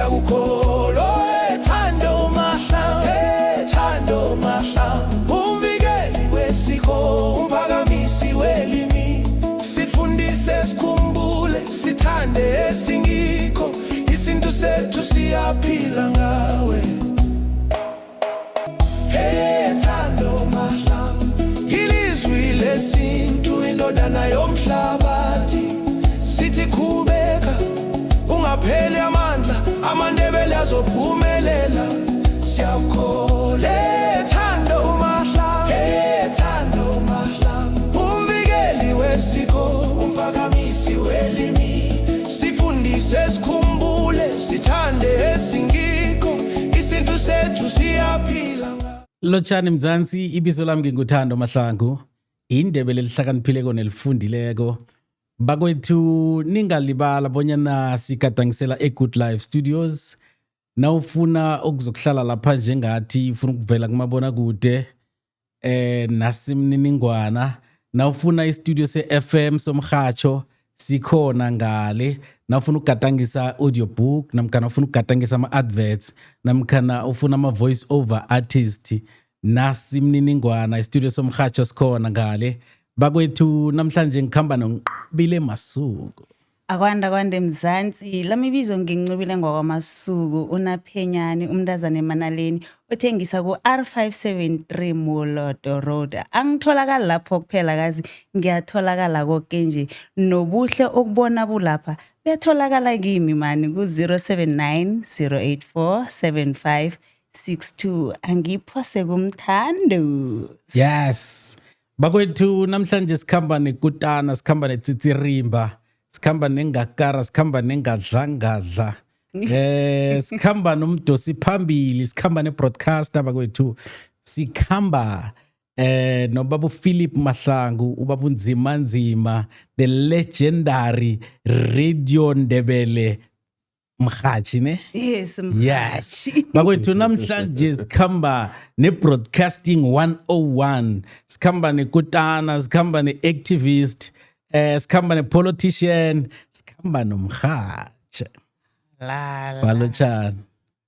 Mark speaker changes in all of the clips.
Speaker 1: Siyakukholwa. Thando Mahlangu, Thando Mahlangu, umvikeli wesiko, umphakamisi welimi. Sifundise, sikhumbule, sithande esingikho. Isintu sethu siyaphila ngawe. Hey, Thando Mahlangu, ilizwi lesintu, indodana yomhlabathi. Sithi qhubeka, ungapheli amandla, amaNdebele azophumelela. Siyakholwa. Thando Mahlangu, hey, Thando Mahlangu, umvikeli wesiko, umphakamisi welimi. Sifundise, sikhumbule, sithande esingikho. Isintu sethu siyaphila.
Speaker 2: Lotjhani Mzansi, ibizo lami nginguThando Mahlangu, iNdebele elihlakaniphileko nelifundileko. Bakwethu, ningalibala bonyana sigadangisela e-Good Life Studios. Nawufuna ukuzokuhlala lapha njengathi, ufuna ukuvela kumabonakude, nasimniningwana. Nawufuna istudio se-FM somrhatsho, sikhona ngale. Nawufuna ukugadangisa audiobook, namkhana ufuna ukugadangisa ama-adverts, namkhana ufuna ama-voice over artist, nasimniningwana, istudio somrhatsho sikhona ngale. Bakwethu, namhlanje ngikhamba noNqobile Masuku.
Speaker 3: Akwanda, kwande Mzansi. Lami ibizo nginqobile ngwakwaMasuku, unaphenyani umntazana emanaleni othengisa ku-R573 Moloto Road. Angitholakali lapho kuphela kazi, ngiyatholakala konke nje. Nobuhle okubona bulapha buyatholakala kimi mani ku-079 084 7562. Angiphose kumthando.
Speaker 2: Yes. Bakwethu, namhlanje sikhamba nekutana, sikhamba netsitsirimba, sikhamba nengakara, sikhamba nengadlangadla. Sikhamba nomdosi phambili, sikhamba ne-broadcaster bakwethu. Sikhamba nobaba uPhilip Mahlangu, ubaba uNzima Nzima, the legendary Radio Ndebele mhathi ne?
Speaker 3: Yes.
Speaker 2: Yes. Bakwethu, namhlanje sikhamba ne-broadcasting 101. Sikhamba nekutana, sikhamba ne-activist, sikhamba ne-politician, sikhamba nomhatsha.
Speaker 3: La.
Speaker 2: Balotshani.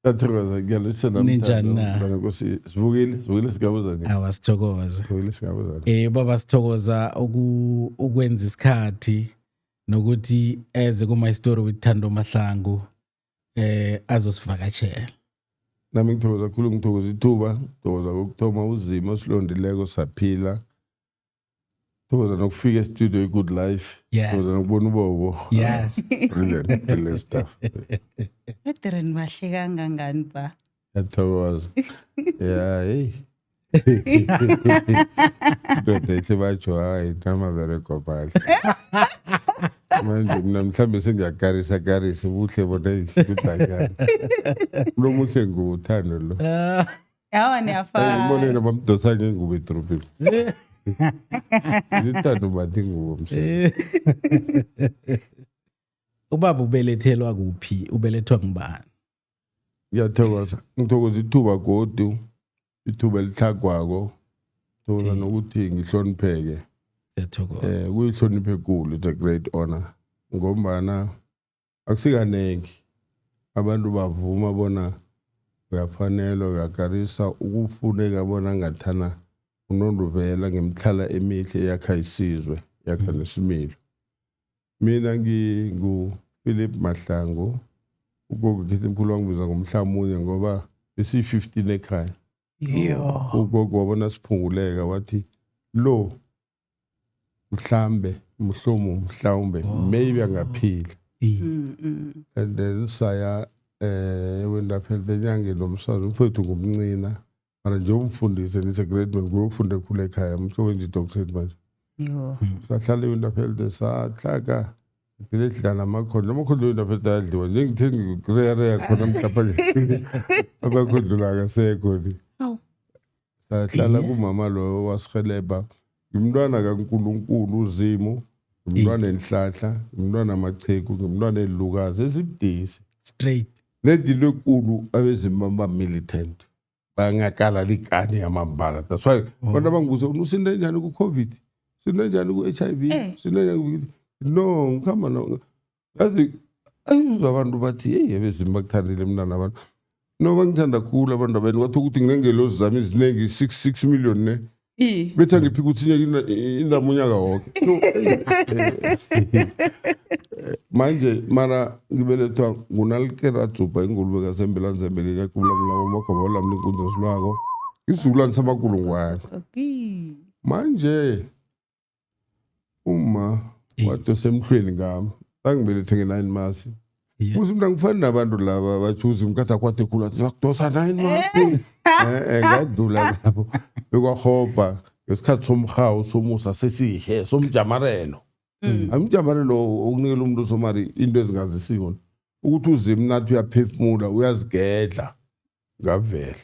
Speaker 4: Ngiyathokoza, ngiyalotjhisa.
Speaker 2: Ninjani na?
Speaker 4: Mntwana Nkosi, sivukile, sivukile singabuzani.
Speaker 2: Awasithokoze.
Speaker 4: Sivukile singabuzani.
Speaker 2: Baba, sithokoza ukwenza isikhathi nokuthi eze ku My Story with Thando Mahlangu, azosivakatshela.
Speaker 4: Nami ngithokoza kakhulu, ngithokoza ithuba, ngithokoza kokuthoma uzimo osilondileko saphila. Thokoza nokufika e-studio i-Good Life. Thokoza nokubona ubobo. Brilliant, brilliant stuff.
Speaker 3: Pedro, nibahle kangangani ba?
Speaker 4: Ngiyathokoza. Yeah, hey. Indoda ithi batsho hayi namaberego bahle. Manje mina mhlambe sengiyakarisa karisa ubuhle bona kudanyana. Lo muhle nguthando lo.
Speaker 3: Yawa, niyafana.
Speaker 4: Ngibonile bamdosa ngengubo edrobheni. Lithando mbathi ingubo mse.
Speaker 2: Ubaba ubelethelwa kuphi? Ubelethwa ngubani?
Speaker 4: Ngiyathokoza. Ngithokoza ithuba godu. Ithuba elihlagwako. Thokoza nokuthi ngihlonipheke.
Speaker 2: Siyathokoza.
Speaker 4: Kuyihloniphe ekulu, it's a great honor. Ngombana akusikanengi abantu bavuma bona uyafanelwa, uyakarisa, ukufuneka bona ngathana unonduvela ngemitlhala emihle eyakha isizwe, yakha nesimilo. Mina ngingu Philip Mahlangu. Ugogo khethi mkhulu wangibiza ngomhlamunye ngoba besiyi-15 ekhaya. Ugogo wabona siphunguleka, wathi lo mhlambe mhlomu mhlawumbe maybe angaphila. And then saya wendaphelele enyangeni lomswazi umfowethu ngumncina mara nje umfundisi, and it's a great man, nguye ofunde khulu ekhaya, umuntu owenza i-doctorate manje.
Speaker 3: Yo.
Speaker 4: Sahlala eWinterveld, sahlaka gcine sidlala amakhondlo, amakhondlo eWinterveld ayadliwa nje, ngithe ngikureyareya khona mhlapha nje amakhondlo la akasekho ni.
Speaker 3: Awu.
Speaker 4: Sahlala kumama loyo wasihelebha. Ngimntwana kaNkulunkulu uZimu, ngimntwana enhlahla, ngimntwana amacheku, ngimntwana elukazi esibudisi.
Speaker 2: Straight.
Speaker 4: Lezi into ekulu, abezimu ba-militant bangakala likani yamambala. That's why abantu abangibuza, usinde njani ku-COVID, sinde njani ku-HIV, sinde njani ku-, no, ngikhamba no, yazi. Ayizwa abantu bathi, "Hey, abezimu bakuthandile mntana abantu." No, bangithanda khulu abantu abeni. Kwathi ukuthi nginengelozi zami eziningi, 6 6 million ne. Betha ngiphika ukuthi indaba unyaka woke. No, manje mara ngibelethwa nguNalikera Dzubha, ingulube kaZembela Nzembele, yaqubula umagoba olamula inkunzi esilwako, isizukulwane samakulungwane. Manje uma wadosa emhlweni ngami, angibelethe nge-9 months. Uzi mina ngifani nabantu laba bathi uzi mkatha kwade khulu, athi bakudosa 9 months. Ngadlula lapho bekwahobha ngesikhathi somhawu somusa sesihle somjamarelo. Amjamarelo okunikela umuntu somari into ezingazisiwo ukuthi uzimi nathi uyaphefumula, uyazigedla, ngavela.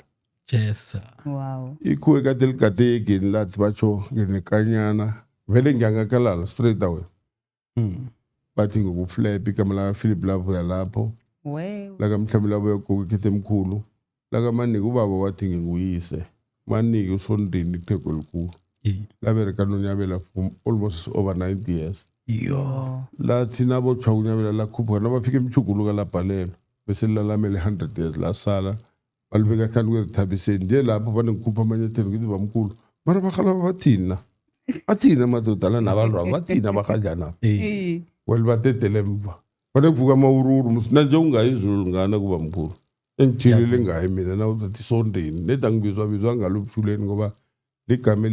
Speaker 2: Jesa.
Speaker 3: Wow.
Speaker 4: Ikhuwe kade ligade egeni lathi batsho nginekanyana vele ngiyangakalala straight away. Bathi ngikuflap igama lakaPhilip lavuya lapho.
Speaker 3: We.
Speaker 4: Lakamhlawumbe labuya gogo ikhethe emkhulu lakamaniki ubaba wathi nginguyise maniki usondini itheko elikhulu. Labereka nonyabela for almost over 90 years.
Speaker 2: Yo.
Speaker 4: Lathi nabotshwa kunyabela lakhuphuka nabafika emchuguluka labhalelwa bese lilalamele 100 years lasala balibeka hlanu kwerithabiseni nje lapho banengikhupha amanyathelo ngithi bamkhulu mara barhalaba bathini na bathini amadoda la nabantu abo bathini abarhanjana. Well, badedele emva banekuvuka amawururu nanje ungayizulu ngana kuba mkhulu engithilele ngayo mina nawuzathi sondeni neda ngibizwa bizwa ngalo ubuthuleni ngoba ligama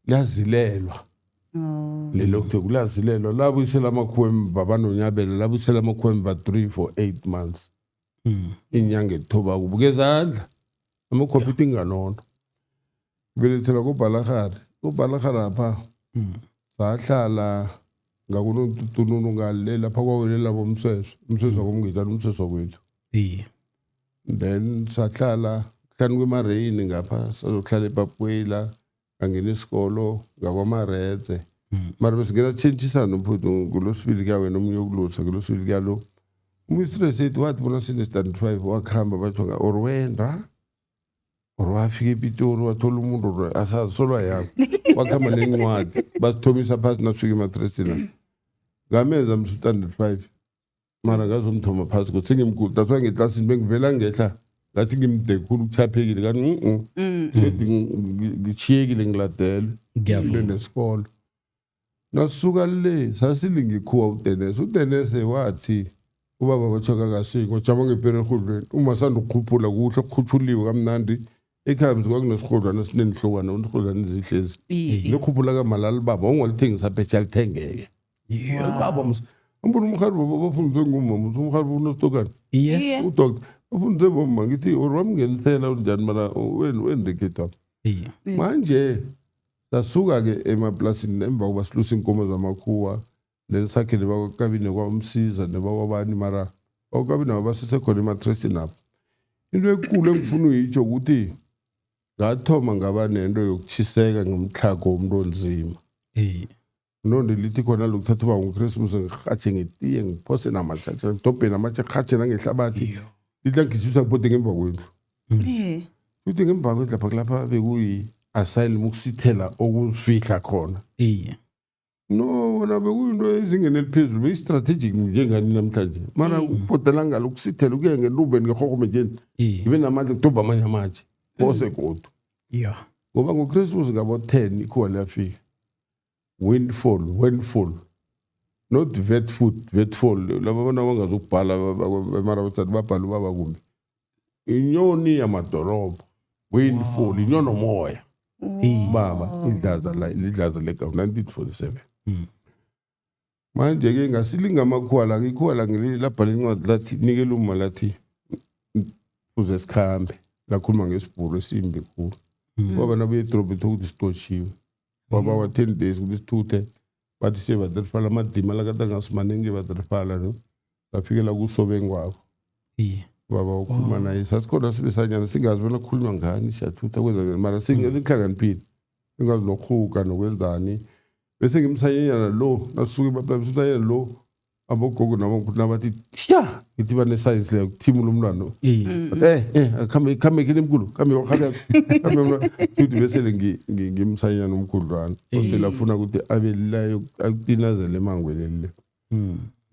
Speaker 4: liyazilelwa. Lelo kuthiwa kulazilelwa labuyisela amakhuwa emva banonyabela labuyisela amakhuwa emva 3 for 8 months. Inyanga ethoba kubuka ezandla amakhophi inganono belethelwa kubhalahari kubhalahari apha. Sahlala ngakunontutununu ngale lapha kwawelela bomsweso umsweso wakomngitshana umsweso kwethu. Then sahlala hlanu kwemareyini ngapha sazokuhlala ePapuela ngangena isikolo ngakwamaretse. Mara besingena tshentshisana nomphuthu ngolosibili kuya wena omunye yokulusa ngolosibili kuya lo umistress ethu wathi bona sine-standard 5 wakuhamba bathiwa or wenda or wafika ePitori wathola umuntu or asasolwa yakho wakuhamba nencwadi basithomisa phasi nasifika ematrestini ngamenza msu standard 5 mara ngazomthoma phasi kodwa sengimkhulu that's why ngeklasini bengivela ngehla ngathi ngimde khulu kuchaphekile kanti edi ngishiyekile ngiladelwe.
Speaker 2: Ngiyavuma.
Speaker 4: Into nesikolo nasuka le sasilinga ikhuwa udenese udenese wathi ubaba batsho kakasiko wajama ngepere erhudlweni uma sanda ukukhuphula kuhle kukhuthuliwe kamnandi ekhaya mzi kwakunesirhodlwana esinenhlokwana iinrhodlwana ezihlezi lekhuphula kamalali baba ungalithengisa phesha lithengeke baba mos ambona umrhari baba bafundiswe ngumama uthi umrhari unositokana.
Speaker 2: Iye.
Speaker 4: Udoctor bafundiswe bomma ngithi or wamngenisela unjani mara wendekhethu manje sasuka-ke emaplasini emva kokuba silusa iinkomo zamakhuwa then sakhele bakwakabini kwamsiza nebakwabani mara bakwakabini nabo basisekhona ematrestini apho into ekulu engifuna uyitsho ukuthi ngathoma ngaba nento yokutshiseka ngomtlhago womuntu onzima. Nondo lithi khona lokuthatha uba nguChristmas ngirhatshe ngetiye ngiphose namatshatsha ngidobhe namatshe ngirhatshe nangehlabathi lithi langigijimisa ngibhode ngemva kwendlu. Kuthi ngemva kwendlu lapha kulapha bekuyi-asylum ukusithela okuzifihla khona. No wona bekuyinto ezingeni eliphezulu beyi-strategic njengani namhlanje mara ukubhodela ngalo ukusithela ukuye ngentumbeni ngerhorhome njeni ngibe namandla ngidobhe amanye amatshe phose godu. Ngoba ngoChristmas ngabo-10 ikhuwa liyafika windfall windfall not vet food vetfall laba abantu abangazukubhala mara bathathi babhala ubaba kumbi inyoni yamadorobho windfall inyonomoya. Baba idlaza la lidlaza legawu 1947. Manje-ke ngasilinga amakhuwa la ikhuwa la labhala incwadi lathi nikela umma lathi uze sikhambe lakhuluma ngesibhulu esimbi khulu. Kwaba nabuye edorobheni thokuthi sixoshiwe wabawa 10 days ukuthi sithuthe bathi siyebaterifala amadima lakade angasimaningi baterifala no bafikela kusobengwabo. Baba ukhuluma naye sasikhona sibe sanyana singazi bona kukhulunywa ngani siyathutha kwenza mara singahlakaniphile singazi nokurhuga nokwenzani bese ngimsanyanyana lo nasuke emaplasini lo abogogo nabomkhulu nabathi tya ngithi banesayensi leyo kuthimula umntwana. Khambe khambe khini mkhulu khambe khambe khambe futhi bese ngimsanyana omkhudlwana osele afuna ukuthi abe layo akutinazele emangweni le.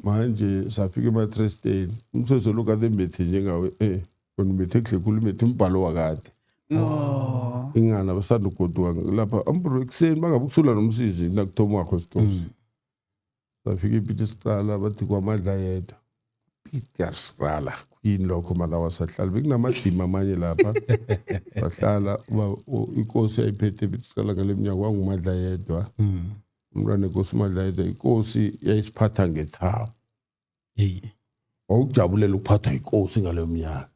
Speaker 4: Manje safika ematresteni, umseso lo kade mbethe njengawe, wena umbethe kuhle khulu, umbethe umbhalo wakade.
Speaker 3: Oh.
Speaker 4: Ingana basanda ugoduka lapha ambro ekuseni, bangabe ukusula nomsizi nakuthoma wakho sitosi. Safika ipiti siqala, bathi kwamadla yedwa Peter siqala yini lokho, mara wasahlala bekunamadima amanye lapha sahlala. Inkosi yayiphethe ipiti siqala ngale mnyaka, wangumadla yedwa. Umntwana inkosi umadla yedwa, inkosi yayisiphatha ngethabo. Wawujabulela ukuphathwa inkosi ngaleyo minyaka.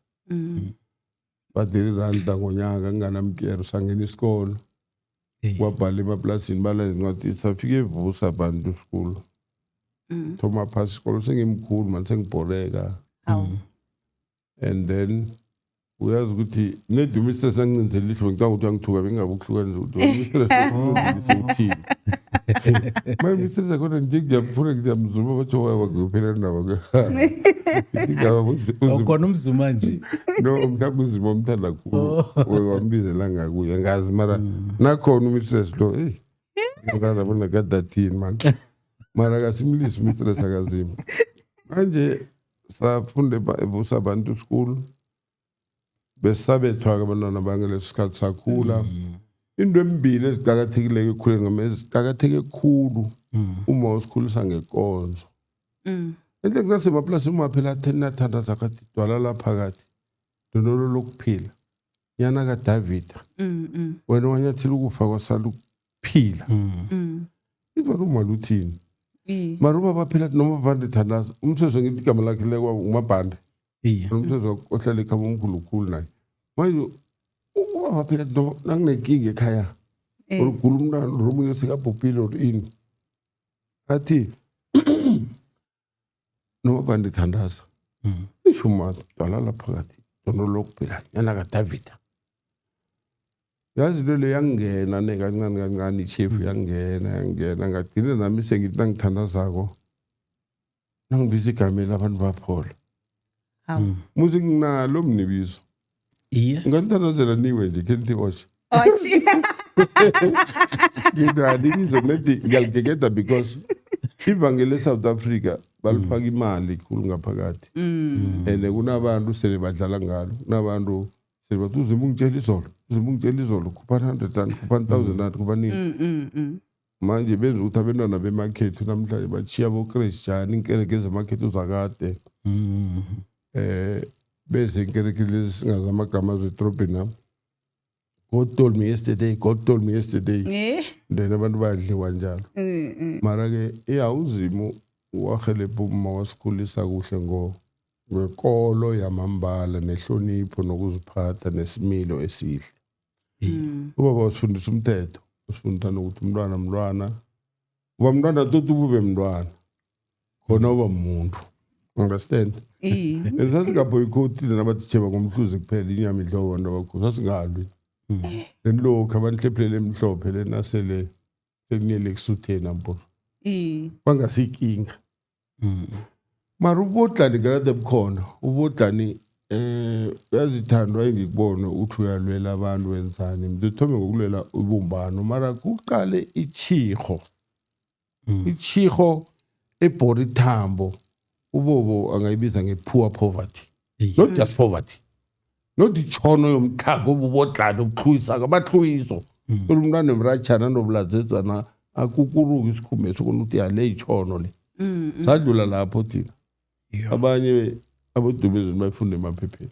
Speaker 4: Badela iranda ngonyaka nginganamkero, sangena isikolo. Kwabhala emaplasini, bala izincwadi, safika evusa bantu school. Thoma phasi isikolo, sengimkhulu manje, sengibhoreka.
Speaker 3: Hawu.
Speaker 4: And then uyazi ukuthi nedi umistress nangincinzela ilihlo, ngicanga ukuthi uyangithuka, bengingabe ukuhlukanisa ukuthi umistress uncinzela uthini. Manje mistress akhona nje ngiyamfuna, ngiyamzuma, batsho wakuphela ndaba. Ingaba
Speaker 2: Khona umzuma nje.
Speaker 4: No, mhlawumbe uzima omthanda khulu wambizela ngakuye, ngazi, mara nakhona umistress lo, eyi, ngikaza bona kadathini mani, mara akasimlisi umistress, akazima. Manje safunda evusa abantu school, besabethwa-ke abantwana bangaleso sikhathi sakhula. Into embili eziqakathekileko ekukhuleni ngami, eziqakatheke khulu, uma usikhulisa ngekonzo. Into kunasemaplasi, uma phela atheni nathandaza kathi dwala phakathi donolo lokuphila, nyana kaDavida, wena wanyathela ukufa kwasala ukuphila. Ithi uma luthini? Mara ubaba phela noma bhande thandaza umseso, ngithi igama lakhe lekwa ngumabhande. Umseso ohlala ekhaba omkhulu khulu naye. Manje ubaba phela noma nakunenkinga ekhaya, or ugula umntwana or omunye sekabhubhile or ini, athi noma bhande thandaza. Isho dwalala phakathi dono lokuphila nyana kaDavida. Yazi into le yangena ne kancane kancane, ichefu yangena, yangena, ngagcina nami sengithi nangithandazako, nangibiza igameli, abantu baphola.
Speaker 3: Hawu.
Speaker 4: Musi nginalo mnibizo. Nganithandazela niwe nje, khe nithi oshe.
Speaker 3: Othi.
Speaker 4: Nginalo ibizo nethi ngiyaligegeda because ivangeli eSouth Africa balifaka imali khulu ngaphakathi. And kunabantu sele badlala ngalo, kunabantu sele bathi uzima ungitshela izolo, uzima ungitshela izolo, khupha 100 rand, khupha 1000 rand, khupha nini. Manje benza ukuthi abantwana bemakhethu namhlanje bachiya bokristjani, iinkereke ezemakhethu zakade, beze inkereke lezi singazi amagama zedorobheni nami. God told me yesterday, God told me yesterday. Then abantu bayadliwa njalo. Mara ke iya uzimu wahelebha umma, wasikhulisa kuhle ngekolo yamambala nehlonipho nokuziphatha nesimilo esihle. Ubaba wasifundisa umthetho, wasifundisa nokuthi umntwana mntwana, uba mntwana toti ubube mntwana khona uba muntu, understand? And sasingabhoyikhothi nabatitjheba ngomhluzi kuphela, inyama idliwa abantu abakhulu, sasingalwi. Then lokhu abanhlephulele emhlophe lenasele sekunele ekusutheni ampo bangasikinga. Mara ubodlani kade bukhona ubodlani. Uyazithandwa engikubone uthi uyalwela abantu, wenzani, mntu uthome ngokulwela ubumbano, mara kuqale ichiho, ichiho ebhora ithambo, ubobo angayibiza nge-poor poverty. Not just poverty, not ichono yomtlhago obubodlani obuhluyisako, abahlwiso. Thola umntwana emratshana nobulazezwana akukuruka isikhumbe sokona ukuthi yale ichono le. Sadlula lapho thina. Abanye abodumezini bayifunda emaphepheni,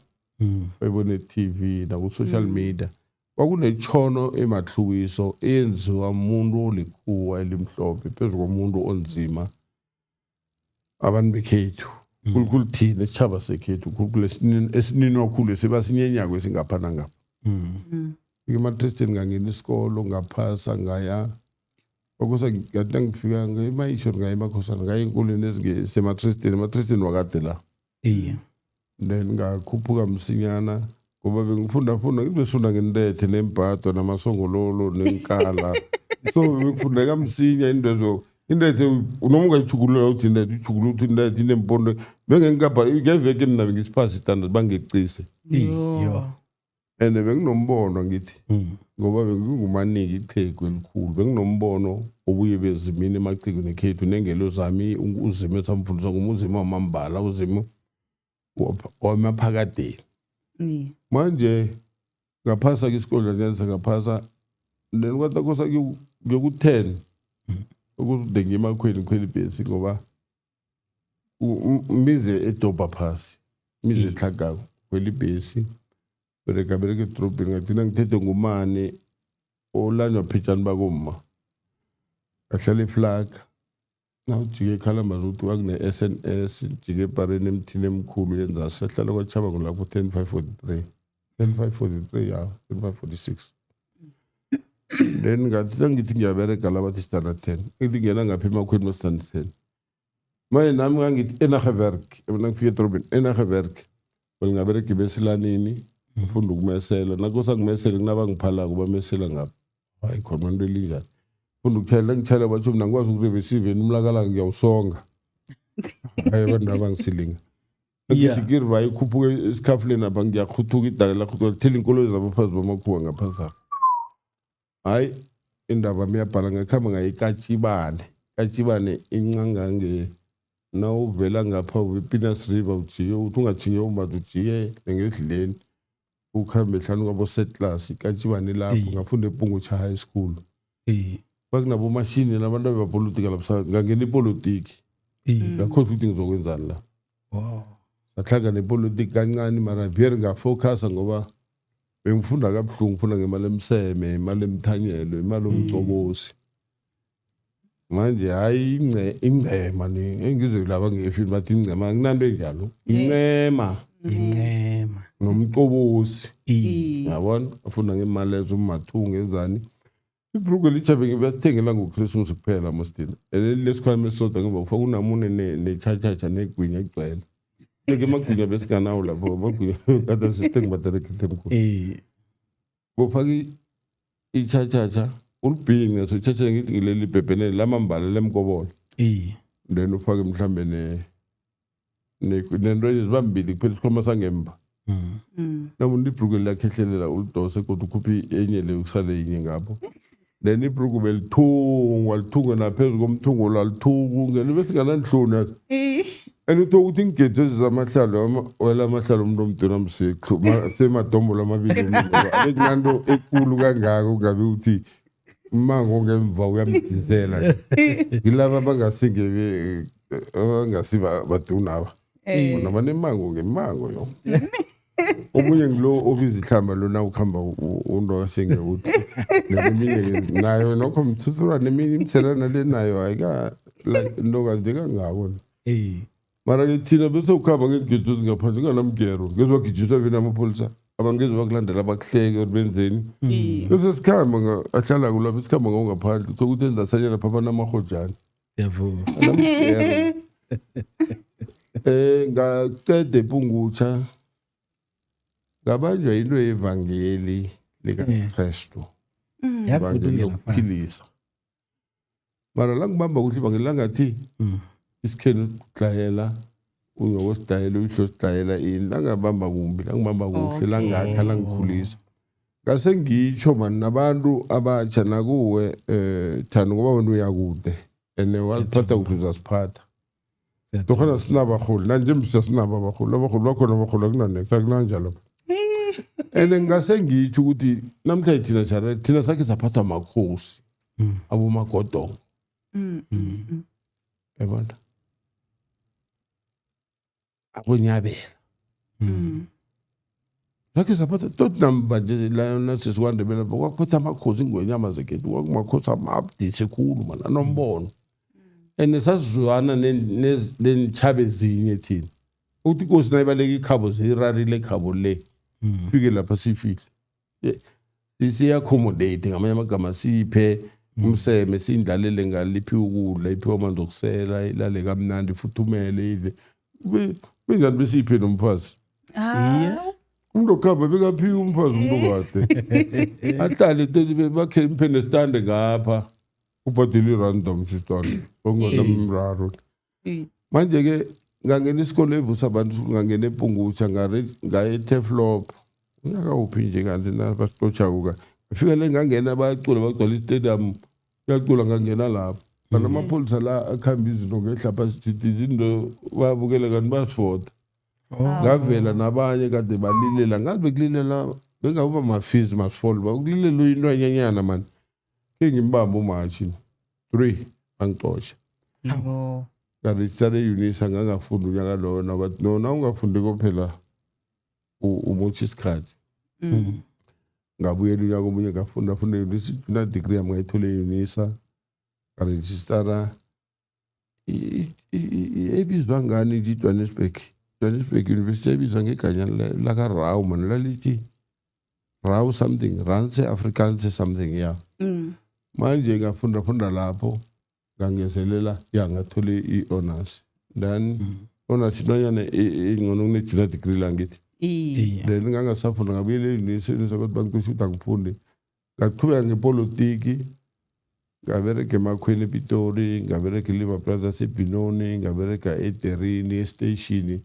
Speaker 4: bayibone e-TV naku-social media. Kwakunechono emahlukiso eyenziwa umuntu olikhuwa elimhlophe phezu komuntu onzima, abantu bekhethu, khulukhulu thina esitshaba sekhethu, khulukhulu esininwa khulu, esibasinyenyako esingapha nangapha. Ematresteni ngangena isikolo, ngaphasa, ngaya kwakusa, ngathi nangifika ngemayisho, ngaya emakhosana, ngaya enkolweni ezisematresteni, ematresteni wakade la. Then ngakhuphuka msinyana ngoba bengifunda funda, ngibesifunda ngentethe nembhadwa namasongololo nenkala, so bekufundeka msinya into ezo. Intethe noma ungayijugulula uthi intethe, ujugulula uthi intethe inempondo, bengengikabha ngeveke mina, bengisiphasi standard bangecise.
Speaker 2: Yo.
Speaker 4: And benginombono ngithi ngoba bengingumaniki iqhegu elikhulu, benginombono obuye bezimini emacikweni ekhethu nengelo zami, uZimu esamfundisa ngumuzimu wamambala, uZimu wamaphakadeni. Manje ngaphasa ke isikole ngenza ngaphasa, then kwathi kosa ngiyoku-10 ukuze ngiye emakhweni ngikhwele ibhesi, ngoba mize edobha phasi, mize etlhagako, khwela ibhesi, bereka bereka edorobheni. Ngagcina ngithethe ngumani olanywa phetshani bakomma, ngahlala eflaga. Nawujike ekhalambazi ukuthi kwakune-SNS, jike ebhareni emthini emkhulu yenzasi, sahlala kwatshaba ngolapho 10543, 10543, ya, 10546. Then ngathi nangithi ngiyaberega la, bathi standard 10, ngithi ngena ngapha emakhweni ma-standard 10. Manje nami ngangithi enige werk, nangifika edorobheni enige werk, bengingaberega ibesilanini, ngifunda ukumesela. Nakosa ngimesele kunabangiphalako bamesela ngapha, hayi khona into elinjani. Funda ukuchayela, ngitshayela batsho mina ngikwazi ukurevesiveni umlakalaka ngiyawusonga. Hayi, abantu abangisilinga. Ngithi kirva ikhuphuke esikhafuleni apha, ngiyakhuthuka idaka lakhuthuka lithela inkoloyi zabafazi bamakhuwa ngaphazapha. Hayi, indaba miyabhala. Ngakuhamba ngaye eKatshibane. Katshibane incangange nawuvela ngapha wePinas River, ujike uthi ungathinge umbatha, ujike ngesidleni, ukuhambe hlanu kwabo-settlers, iKatshibane lapho. Ngafunda ePungutsha High School. Kwakunabomashini nabantu abebapolitika lapha, ngangena ipolitiki. Ngakhohlwa ukuthi ngizokwenzani la. Sahlangana nepolitiki kancane, mara vele ngafocusa ngoba bengifunda kabuhlungu, ngifunda ngemali emseme, imali emthanyelo, imali omcobosi. Manje hayi, ingcema ni engizwe laba ngefini bathi ingcema, akunanto enjalo, incema.
Speaker 2: Incema.
Speaker 4: Nomcobosi. Yabona, afunda ngemali lezo, umathungu enzani, ibhrugu elitsha bengibathengela ngoChristmas kuphela mostina, and lesikhwama esisodwa ngemva kufaka unamune nechachacha negwinya egcwele leke amagwinya besinganawo lapho, amagwinya kade sithengi baderekhethe emkhulu. Bofaka ichachacha ulibhince, so ichachacha ngithi ngileli bhebhenele lamambala lemkobolo. Then ufake mhlambe nento ziba mbili kuphela, isikhwama sangemva. Namuntu ibhrugu liyakhehlelela, ulidose kodwa ukhuphe enye le, kusale yinye ngapho. Then ibhrugu belithungwa, lithungwe naphezu komthungo lalithungu ngene bese ngananhloni yazi. And uthola ukuthi iingedzo ezi zamahlalo wela amahlalo umuntu omduna semadombolo amabili, bekunanto ekulu kangako kungabe ukuthi umango ngemva uyamdisela. Ngilaba abangasinge abangasi badunaba bona banemango ngemango yo. Omunye ngilo obiza ihlamba lona ukuhamba unto kasinge ukuthi neminye nayo nokho mthuthura neminye imthelana le nayo ayika like into kanje kangako. Mara-ke thina bese ukuhamba ngegijo ezingaphandle kunganamgero, ngeze wagijiswa vini amapholisa, abantu ngeze bakulandela bakuhleke or benzeni. Bese sikhamba ahlala kulapho, sikhamba ngawungaphandle, uthola ukuthi enzasanyana pha banamahojana.
Speaker 2: Siyavuma.
Speaker 4: Anamgero. Ngaceda ePungutsha, ngabanjwa into yevangeli likaKristu, ivangeli
Speaker 2: Yakudungela phansi.
Speaker 4: lokuphilisa. Mara la ngibamba kuhle ivangeli langathi isikhenu sidlayela, unyoko sidlayela, uyihlo sidlayela, ini langabamba kumbi, langibamba kuhle, langakha, langikhulisa. Ngase ngitsho mani nabantu abatsha nakuwe Thando, ngoba wena uyakude and waziphatha kuhle, uzasiphatha. Lokhana sinabaholi nanje msa, sinabo abaholi, abaholi bakhona, abaholi akunanex akunanjalo. And ngase ngitsho ukuthi namhlanje thina siyara thina sakhe saphathwa amakhosi, abomagodongo, yabona, abonyabela. Sakhe saphatha tot namba nje la nasesiKwaNdebele lapho kwakuphatha amakhosi, ingwenyama zekhethu, kwakumakhosi amabudisi khulu mana anombono. And sasizwana nentshaba ezinye thina ukuthi inkosi nayibaleka ikhabo ziyirarile ekhabo le fike lapha sifile. Siya-accommodate ngamanye amagama, siphe umseme, siyindlalele ngaliphi ukudla, iphiwe amanzi okusela, ilale kamnandi, ifuthumele, idle. Bengani besiyiphe nomfazi. Umuntu okuhamba bekaphiwe umfazi, umuntu kade ahlale teti bakhe imphe nesitande ngapha, ubhadele i-random sistande okunganamraro. Manje-ke ngangena isikolo evusa abantu, ngangena ePungutsha, ngaya eTurfloop. Unyaka uphi nje kanti nabasixotshako ka ngafika le, ngangena, bayacula, bagcwala istadium, kuyacula, ngangena lapho. Kanti amapholisa la akuhamba izinto ngehla phasi, izinto bayabukela kanti bayasifota. Ngavela nabanye kade balilela, ngazi bekulilela bengakuba ma-fees must fall, bakulilela intwanyanyana mani. Ke ngimbambe uMarch 3, bangixosha.
Speaker 3: No.
Speaker 4: Ngarejistara e-Unisa, ngangafundi unyaka loyo. Nabathi no, nawungafundiko phela umotjha isikhathi. Ngabuyela unyaka omunye, ngafunda funda e-Unisa, i-junior degree yami ngayithola e-Unisa. Ngarejistara ebizwa ngani nje, i-Johannesburg University, ebizwa ngeganya laka-Rau man, lalithi Rau something, Ranse Afrikaans something, ya. Manje ngafunda funda lapho, ngangezelela, ya, ngathola i-honors, then honors intwanyana engcono kune-junior degree la, ngithi.
Speaker 3: Iye.
Speaker 4: Then ngangasafunda, ngabuyela e-Unisa. E-Unisa kwathi bangixosha ukuthi angifundi, ngaqhubeka ngepolitiki, ngaberega emakhweni ePitori, ngaberega e-Liver Brothers eBenoni, ngaberega ederini estation,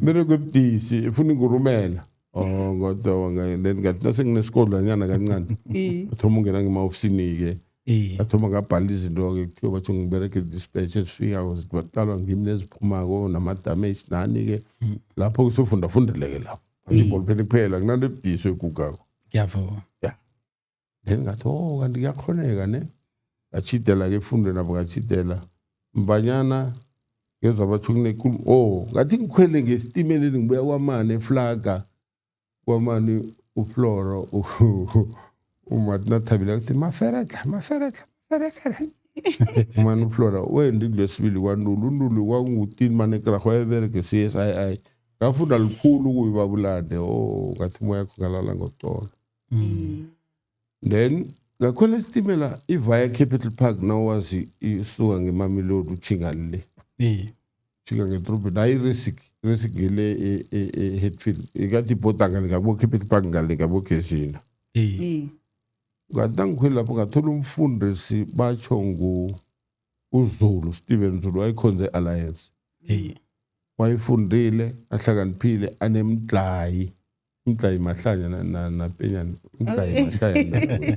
Speaker 4: berego ebudisi efuna ingurumela. Oh, kodwa then ngathi nasenginesikodlwanyana kancane, ngathoma ungena ngema-ofisini-ke. Ngathoma ngabhala izinto-ke, kuthiwa batho ngiberege dispatch, ezifikako zibaqalwa ngimi neziphumako nama-damage nani-ke. Lapho kusofunda-fundeleke lapho ibholpheni kuphela, kunanto ebudisi egugako.
Speaker 2: Ngiyavuma.
Speaker 4: Then ngathi, oh, kanti kuyakhoneka ne. Ngachidela-ke efundweni nabo, ngachidela mbanyana, ngezwa batho kunenkulumo. Oh, ngathi ngikhwele ngesitimeleni ngibuya kwamane eflaga kwamani, ufloro umathi nathabile akuthi maferetla maferetla maferetla mani. Uflora wenda indlu yesibili kwaNtuli. UNtuli kwakungutini manekrarho, wayeberege CSII. Ngafunda likhulu kuyibabulande. Oh, ngathi moya yakho ngalala ngocolo. Then ngakhwela isitimela ivaya Capital Park, nawazi isuka ngeMamelodi utjhinga le, utjhinga ngedorobheni, hayi, iResik, iResik ngile e-Hatfield, ikathi ibhoda ngale ngabo Capital Park, ngale ngabo Gezina. Ngathi nangikhwela lapho, ngathola umfundisi, batsho ngu uZulu, Steven Zulu, wayekhonze e-Alliance. Wayefundile, ahlakaniphile, anemdlayi, umdlayi mahlanya napenyana, umdlayi mahlanya.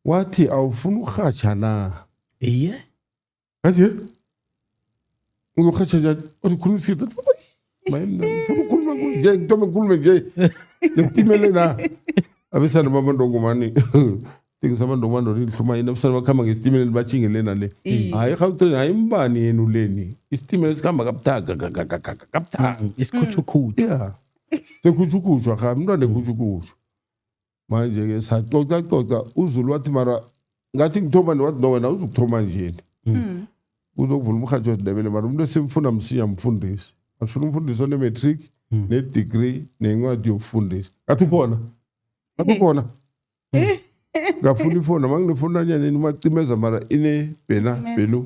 Speaker 4: Wathi, "Awufuna ukurhatsha na?" Ngathi, "He, ngizokurhatsha njani?" Wathi, "Khuluma isikhethu." Maye, mina ngifuna ukukhuluma nje, ngithome ngikhulume nje nesitimele na abesana bamandongomani, tengisa amandongomani orihluma yini, abesana bakhamba ngesitimeleni, batjhinge le nale. Hayi, Gauteng, hayi, imbani yenu leni, isitimela sikhamba kabuthaka kabuthaka.
Speaker 2: Isikhutjhukhutjhu.
Speaker 4: Ya, sekhutjhukhutjhwa ha, umntwana ekhutjhukhutjhu. Manje-ke sacoca coca, uZulu wathi, mara ngathi ngithoma, wathi, "No, wena uzukuthoma njeni, uzokuvula umrhatjho wesiNdebele, mara umuntu esimfuna msinya mfundisi, asifuna umfundisi one-matric ne-degree nencwadi yokufundisa." Ngathi ukhona, ngathi ukhona. Ngafuna ifoni, manginefoni anyaneni umacimeza, mara ine bhena bhelu.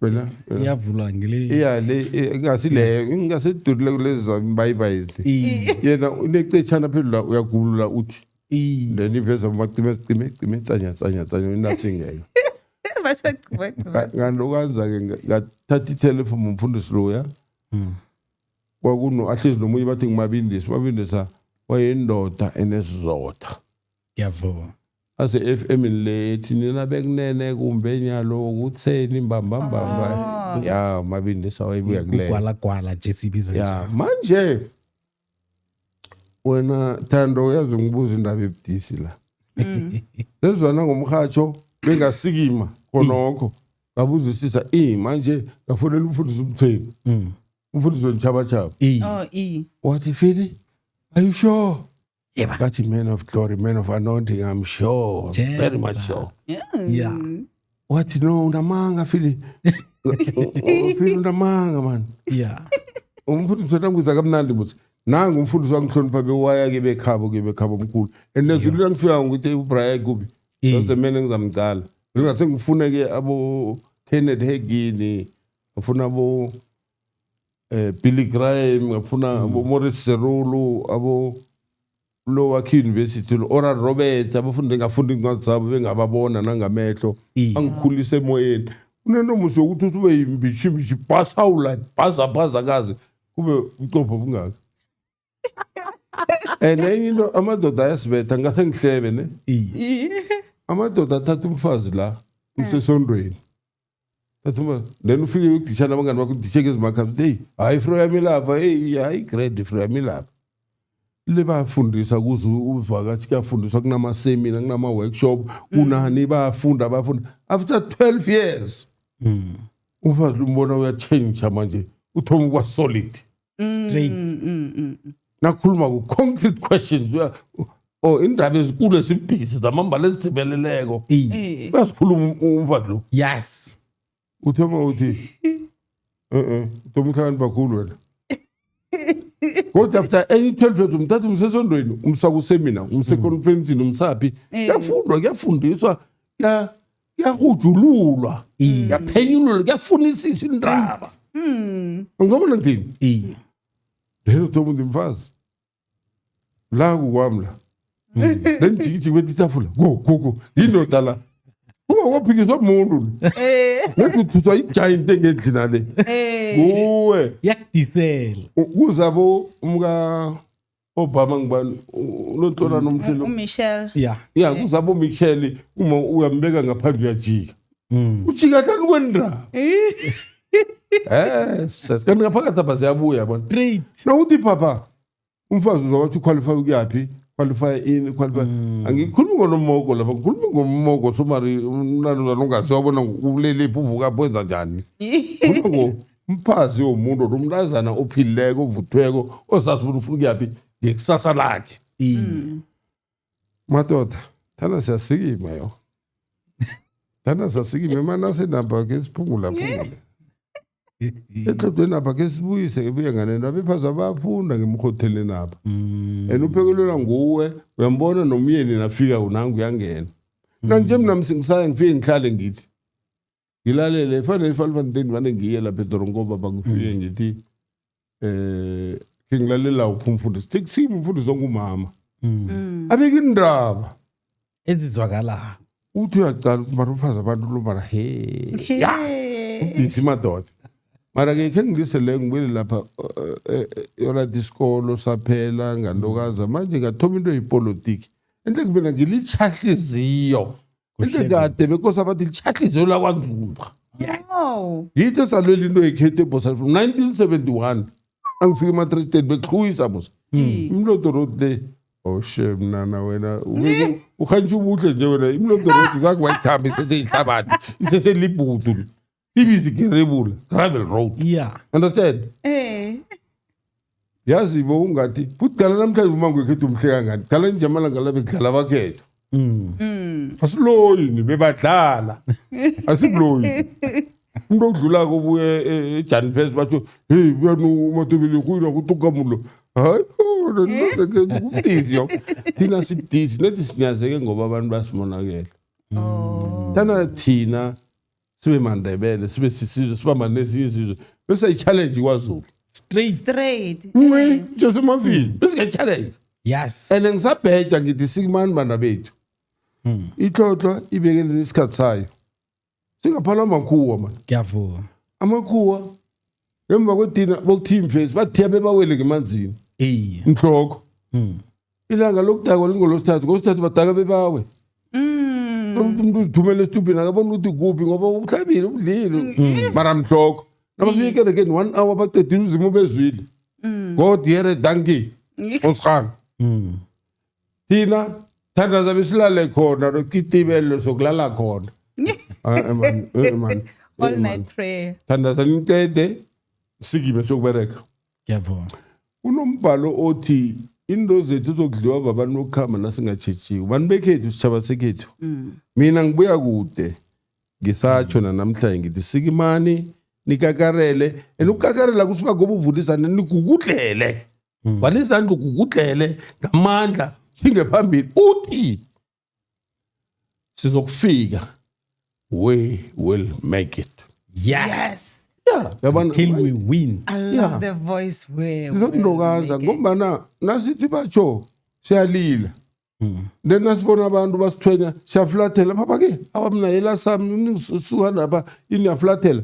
Speaker 4: Bhena bhena.
Speaker 2: Iyavulwa ngile.
Speaker 4: Iya, le ingasileyo, ingasedurile kulezi zambayibayizi. Yena unecetshana phezulu la, uyagulula uthi, then iveza umacime cime cime, tsanya tsanya tsanya, inasingeka.
Speaker 3: Bashacibacima.
Speaker 4: Ngalokwanza-ke ngathatha ithelefoni, umfundisi loya kwakuno ahlezi nomunye, bathi ngumabindisi. Mabindisa wayindoda enesizotha.
Speaker 2: Ngiyavuma.
Speaker 4: Ase-FM le ethi nina bekunene kumbe nyalo kutheni mbambambamba, ya, mabindisa wayebuya kuleyo.
Speaker 2: Ugwalagwala nje sibiza nje.
Speaker 4: Ya, manje wena Thando, uyazi ngibuza indaba ebudisi la, sezwana ngomrhatsho, bengasikima khonokho, ngabuzisisa i manje ngafonela umfundisi uMtheni, umfundisi wentshabatshaba.
Speaker 3: Oh, i.
Speaker 4: Wathi, "Fili, are you sure?"
Speaker 2: Yeba.
Speaker 4: Ngathi, "Man of glory, man of anointing, I'm sure."
Speaker 2: Jeza.
Speaker 4: Very much sure. Wathi, "No, unamanga Fili. Fili, unamanga man." Umfundisi wethu kamnandi muthi, nangu umfundisi wangihlonipha, bewaya ke bekhabo, ke bekhabo omkhulu, and nezulu ngifika ngithi uBrian kubi. That's the man engizamcala. Ngingase ngifune ke abo Kenneth Hagin, ngifuna abo Billy Graham, ngifuna abo Morris Cerullo, abo lo wakhe university lo Oral Roberts, abafundi ngafunda incwadi zabo, bengababona nangamehlo. Angikhulise emoyeni. Unenomuso yokuthi usube yimbishimbishi, bhasawula bhaza bhaza, kazi kube ucopho bungaka. And enye into, amadoda ayasibetha, ngase ngihlebe ne.
Speaker 2: Iye.
Speaker 4: Amadoda athatha umfazi la umsesondweni, thatha umfazi, then ufike uyokudishana abangani bakho, udisheke ezimakhaya, uthi heyi, hayi, ifro yami ilapha, heyi, hayi, grand, ifro yami ilapha le. Bayafundisa kuze uvakathi, kuyafundiswa, kunama-seminar, kunama-workshop, kunani, bayafunda, bayafunda. After 12 years umfazi umbona uyatshentsha manje, uthoma ukuba solid.
Speaker 2: Straight.
Speaker 4: Nakhuluma ku-concrete questions, or indaba ezikulu esibudisi zamambala ezitsibeleleko.
Speaker 2: Iye.
Speaker 4: Uyasikhuluma umfazi lo. Uthoma uthi e-e, uthoma uhlakanipha khulu wena. Kodwa after enye 12 years umthatha umsesondweni, umsa kusemina, umseconferencini, umsaphi, kuyafundwa, kuyafundiswa, kuyahujululwa, kuyaphenyululwa, kuyafunisiswa indaba. Ngizobona ngithini?
Speaker 2: Iye.
Speaker 4: Leyo uthoma uthi mfazi la kukwami la, le njikijiki bethi itafula go go go, yindoda la, kuba kwaphikiswa muntu. Lethi uthuswa igiant engendlina le kuwe.
Speaker 2: Yakudisela.
Speaker 4: Kuzabo umka Obama, ngibani ulontwana nomhlelo?
Speaker 3: UMichelle.
Speaker 4: Ya, kuzabo Michelle, uma uyambeka ngaphandle uyajika. Ujika hlani kwendaba, kanti ngaphakathi apha ziyabuya bona.
Speaker 2: Straight.
Speaker 4: Nokuthi papa umfazi uzawathi uqualify ukuyaphi, qualify in, qualify. Angikhulumi ngonomoko lapha, ngikhulumi ngomoko somari umntwana ungaziwabona ulelephi, uvukaphi, wenza njani. Khuluma ngomfazi womuntu or umntazana ophilileko, ovuthweko, ozazi bona ufuna ukuyaphi ngekusasa lakhe. Madoda, thana siyasikima yo, thana siyasikima emanasenapha, ke siphungula phungule etlodweni apha, ke sibuyise, ke buye nganento. Abephazi abafunda ngemrhotheleni apha and uphekelelwa nguwe, uyambona nomyeni nafika unangu uyangena. Nanje mina msingisaya ngifike ngihlale ngithi ngilalele, fanele ifalifanteni, vane ngiye lapha edoronkoba baba, ngifike ngithi ke ngilalela uphi umfundisi, sithi umfundisi ongumama abeke indaba
Speaker 2: Ezizwakalayo.
Speaker 4: Uthi uyacala ukuthi mara umfazi abantu lo, mara he ya ubhizi madoda. Mara ke khe ngilise leyo, ngibuyele lapha yorathi isikolo saphela, ngantokaza manje, ngathoma into yepolitiki enhle, mina ngilitshahliziyo enhle kade bekosi abathi litshahliziyo lakwaNzunza.
Speaker 3: Oh.
Speaker 4: Yithi esalwela into yekhethu ebhosa from 1971, angifika ematristeni bekuhluyisa musa imlodo road le. Oh shem, nana wena uhantsha ubuhle nje wena, imlodo road zange wayikhamba, iseseyihlabathi, iseselibhudu, ibizi gerebula gravel road. Understand? Yazi bo ungathi futhi dala namhlanje umango wekhethu umhle kangani, dala nje amalanga la bekudlala abakhethwa. Asiloyini bebadlala, asikuloyi umuntu okudlulako ubuye eJan First, batho hey, buyani uMatebele kuyina kutukamulo, hayi kubudisi yo. Thina sibudisi nethi sinyazeke ngoba abantu basimonakele.
Speaker 3: Oh.
Speaker 4: Thana thina sibe maNdebele, sibe sisizwe sibamba nezinye izizwe, bese i-challenge kwaZulu.
Speaker 2: Straight.
Speaker 3: Straight.
Speaker 4: Nje bese i-challenge. And ngisabheja ngithi sikumani bana bethu, ihlotlo ibekele isikhathi sayo, singaphalwa amakhuwa man.
Speaker 2: Ngiyavuma.
Speaker 4: Amakhuwa emva kwedina bokuthiya imfesi, bathiya bebawele ngemanzini. Inhloko ilanga lokudakwa lingolosithathu, ngosithathu badaka bebawe. Umuntu uzithumela esitubhini, akabona ukuthi kuphi ngoba uhlabile, udlile, mara mhloko nabafika ekerekeni one hour baqedile, uzima ubezwile, God here, dankie osihana. Thina thandaza besilale khona, lokitibelo sokulala khona. Ah, eh, man, eh, man,
Speaker 3: All
Speaker 4: eh, man.
Speaker 3: night prayer.
Speaker 4: Thandaza niqede, sikime sokubereka.
Speaker 2: Ngiyavuma.
Speaker 4: Unombhalo othi into zethu zokudliwa babantu bokukhamba nasingatshetshiwe, bantu bekhethu, sitshaba sekhethu. Mina ngibuya kude, ngisatsho nanamhlanje ngithi sikimani nikakarele, and ukukakarela kusuka ngoba uvula izandla nigugudlele, vala izandla ugugudlele ngamandla, singe phambili, uthi sizokufika, we will make it.
Speaker 3: Yes.
Speaker 4: Yeah, yabona.
Speaker 2: Till we win.
Speaker 3: I love the voice where.
Speaker 4: Sizokuntokaza ngombana nasithi batsho siyalila, then nasibona abantu basithwenya siyafulathela, papa ke awamna yela sami suka lapha iniyafulathela.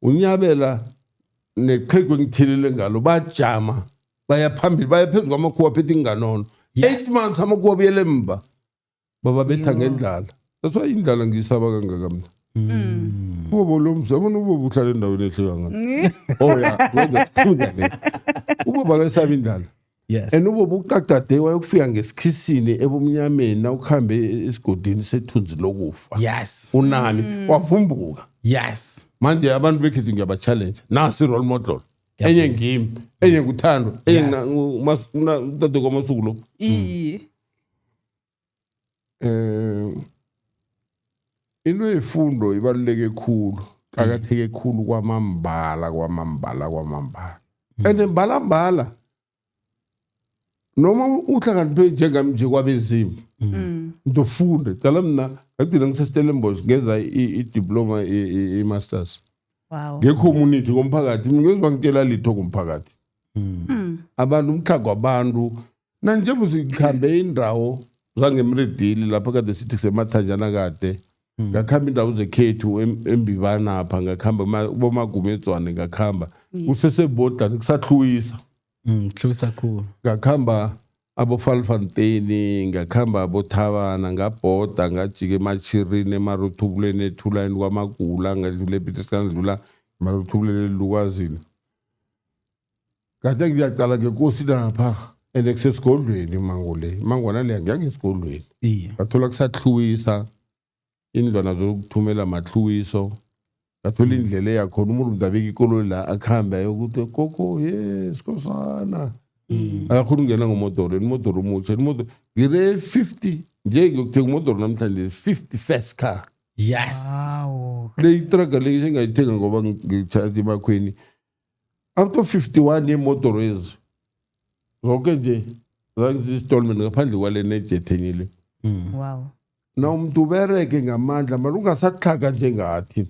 Speaker 4: Unyabela neqhegu engithilele ngalo bajama. Baya phambili, baya phezu kwamakhuwa phethe inganono. 8 months amakhuwa abuyele emva, bababetha ngendlala. That's why indlala ngiyisaba kangaka mina. Ubaba lo mzabona, ubaba uhlala endaweni ehle kangaka. Oh ya, wenza sikhundla le. Ubaba akayisaba indlala. And ubaba uqaqade wayokufika ngesikhisini ebumnyameni, nawukhambe esigodini sethunzi lokufa. Unami wavumbuka. Manje abantu bekhethu ngiyaba-challenge, nasi i-role model enye ngimi, enye nguthando, enye utata kwamasuku lo.
Speaker 3: Iye.
Speaker 4: Into yefundo ibaluleke khulu, qakatheke khulu kwamambala, kwamambala, kwamambala, and mbala mbala noma uhlakaniphe njengami nje kwabezimu, ntofunde cala. Mina ngagcina ngiseStellenbosch, ngenza i-diploma, i-masters nge-community, komphakathi. Ngezwa ngitshela litho komphakathi, abantu, umtlhago wabantu. Nanjengoba sikhambe indawo zangemredili lapho kade sithi kusemathanjana, kade ngakhamba indawo zekhethu embivanapha, ngakhamba bomagumedzwane, ngakhamba kusesebodlani kusahluyisa.
Speaker 2: Hluyisa khulu.
Speaker 4: Ngakhamba aboFalfontein, ngakhamba aboThabana, ngabhoda, ngajika emachirini, emaruthubuleni, ethulani kwamagula, ngadlula ePieterskana, ngadlula emaruthubuleni elukwazini. Ngathi ngiyaqala ngekosi lapha and kusesigodlweni imango le, imangwana leya ngiyangesigodlweni. Ngathola kusahluyisa, indlwana zokuthumela mahluwiso. Ngathola indlela eyakhona, umuntu mdabeka ikoloyi la akuhambe ayokuthi koko ye sikhosana, akakhona ukungena ngomodoro, imodoro omutsha, imodoro ngire 50 nje, ngiyokuthenga umodoro namhlanje, 50 first car. Le itraga le sengayithenga ngoba ngithatha emakhweni out of 51 yemodoro ezi zonke nje zangizistolment ngaphandle kwale nejet enye le. Na umuntu ubereke ngamandla mara ungasatlhaga njengathi.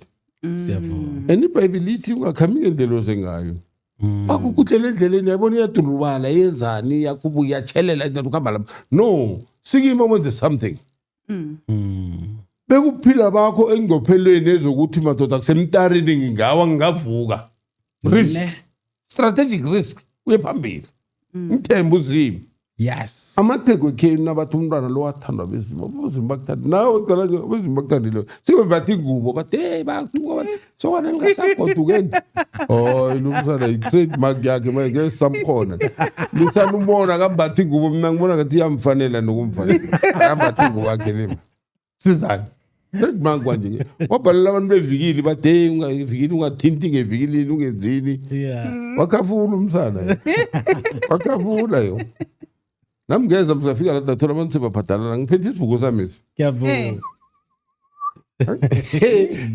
Speaker 2: Siyavuma.
Speaker 4: And ibhayibhile ithi ungakhambi ngendlela ozengayo. Bakukutlela endleleni, yabona, iyadundubala, yenzani, iyakhuphuka, iyatshelela, then ukuhamba lapha no sikima wenze something. Bekuphila bakho engcophelweni ezokuthi madoda kusemtarini, ngingawa ngingavuka, risk.
Speaker 2: Ne.
Speaker 4: Strategic risk, uye phambili, mthembe uzimo. Amatheko ekhenu nabathi umntwana lo wathandwa bezimu, abezimu bakuthanda nawe. Cala nje, abezimu bakuthandile, sebembatha ingubo, bathi hey, bayakutuka, bathi sokwana lingasagodukeni. Hayi, lo msana i-trademark yakhe manje ngeke samkhona lisana umbona akambathi ingubo. Mina ngibona ngathi iyamfanela nokumfanela, akambathi ingubo yakhe le sizani, trademark kwanje. Wabhalela abantu bevikili, bathi hey, ungavikili, ungathinti ngevikilini, ungenzini. Wakhafula umsana yo, wakhafula yo. Nami ngeza msafika la, dathola abantu sebabhadalana, ngiphethe isibuko sami esi.
Speaker 2: Ngiyavuma.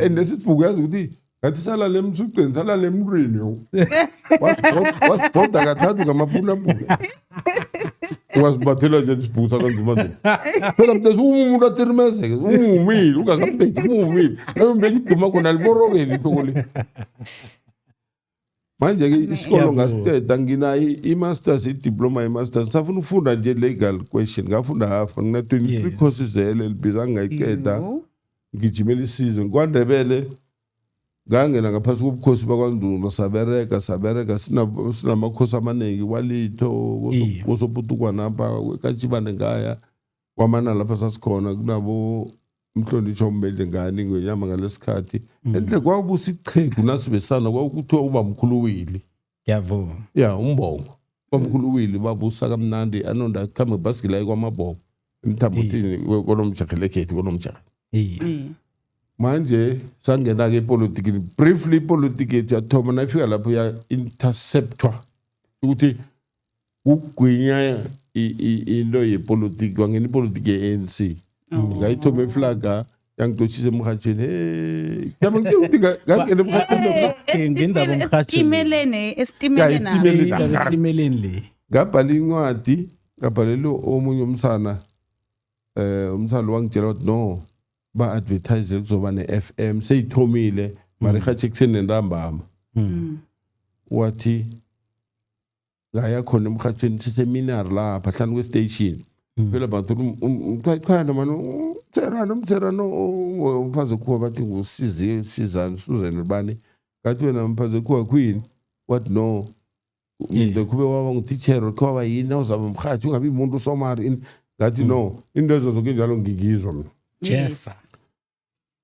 Speaker 4: And lesi sibuko yazi ukuthi ngathi salale emsucweni, salale emntwini yo, wasibhoda kathathu ngamapunapuna, ungazibathela nje isibhuku sakanzima nje phela mntase. Umuntu atsirimezeke umumile, ungakambeki umumile, nayombeka iduma khona aliborokeli ihloko le. Manje-ke isikolo ngasiteda, nginayo i-masters, i-diploma ye-masters. Ngisafuna ukufunda nje legal question, ngafunda half, ngina-23 courses ze-LLB zangingayiqeda.
Speaker 3: Yo.
Speaker 4: Ngigijimela isizwe kwaNdebele, ngangena ngaphasi kobukhosi bakwaNduna, sabereka, sabereka, sinamakhosi amaningi kwalitho, kosoputukwanapha kaTshibane, ngaya kwamana lapha sasikhona kunabo umhlonishwa umbedle ngani ngwenyama ngalesikhathi enhle kwakubusa ichegu nasibesana, kwakuthiwa ubamkhulu Wili.
Speaker 2: Ngiyavuma.
Speaker 4: Ya, umbongo bamkhulu Wili babusa kamnandi, anonda akuhambe ngebhasikila kwamabhongo emthambothini konomjahe lekhethu konomjahe. Manje sangena-ke epolitikini briefly, ipolitiki yethu yathoma nayifika lapho ya-interceptwa ukuthi kugwinya into yepolitiki, kwangena ipolitiki ye-ANC. Ngayithoma eflaga yangidosisa emrhatjhweni. Hey, ngiyabona ukuthi ngangena emrhatjhweni.
Speaker 2: Okay, ngendaba umrhatjho le.
Speaker 3: Esitimeleni, esitimeleni.
Speaker 4: Ya, esitimeleni.
Speaker 2: Indaba esitimeleni le.
Speaker 4: Ngabhala incwadi, ngabhalela omunye umsana, umsana wangitshela ukuthi no, ba-advertise kuzoba ne-FM seyithomile mara irhatjhe ekuseni nentambama. Wathi ngaya khona emrhatjhweni siseminari lapha hlanu kwe-station phela, bantu chana mani umtherano, umtherano umphazi ekhuwa, bathi ngusizi sizani Susan bani. Ngathi wena mphazi ekhuwa kwini? Wathi no. Kube waba ngutitjhere, khe waba yini, awuzaba mrhatjhi, ungabi umuntu usomari ini. Ngathi no, into ezo zoke njalo ngingizwa mina.
Speaker 2: Jesa.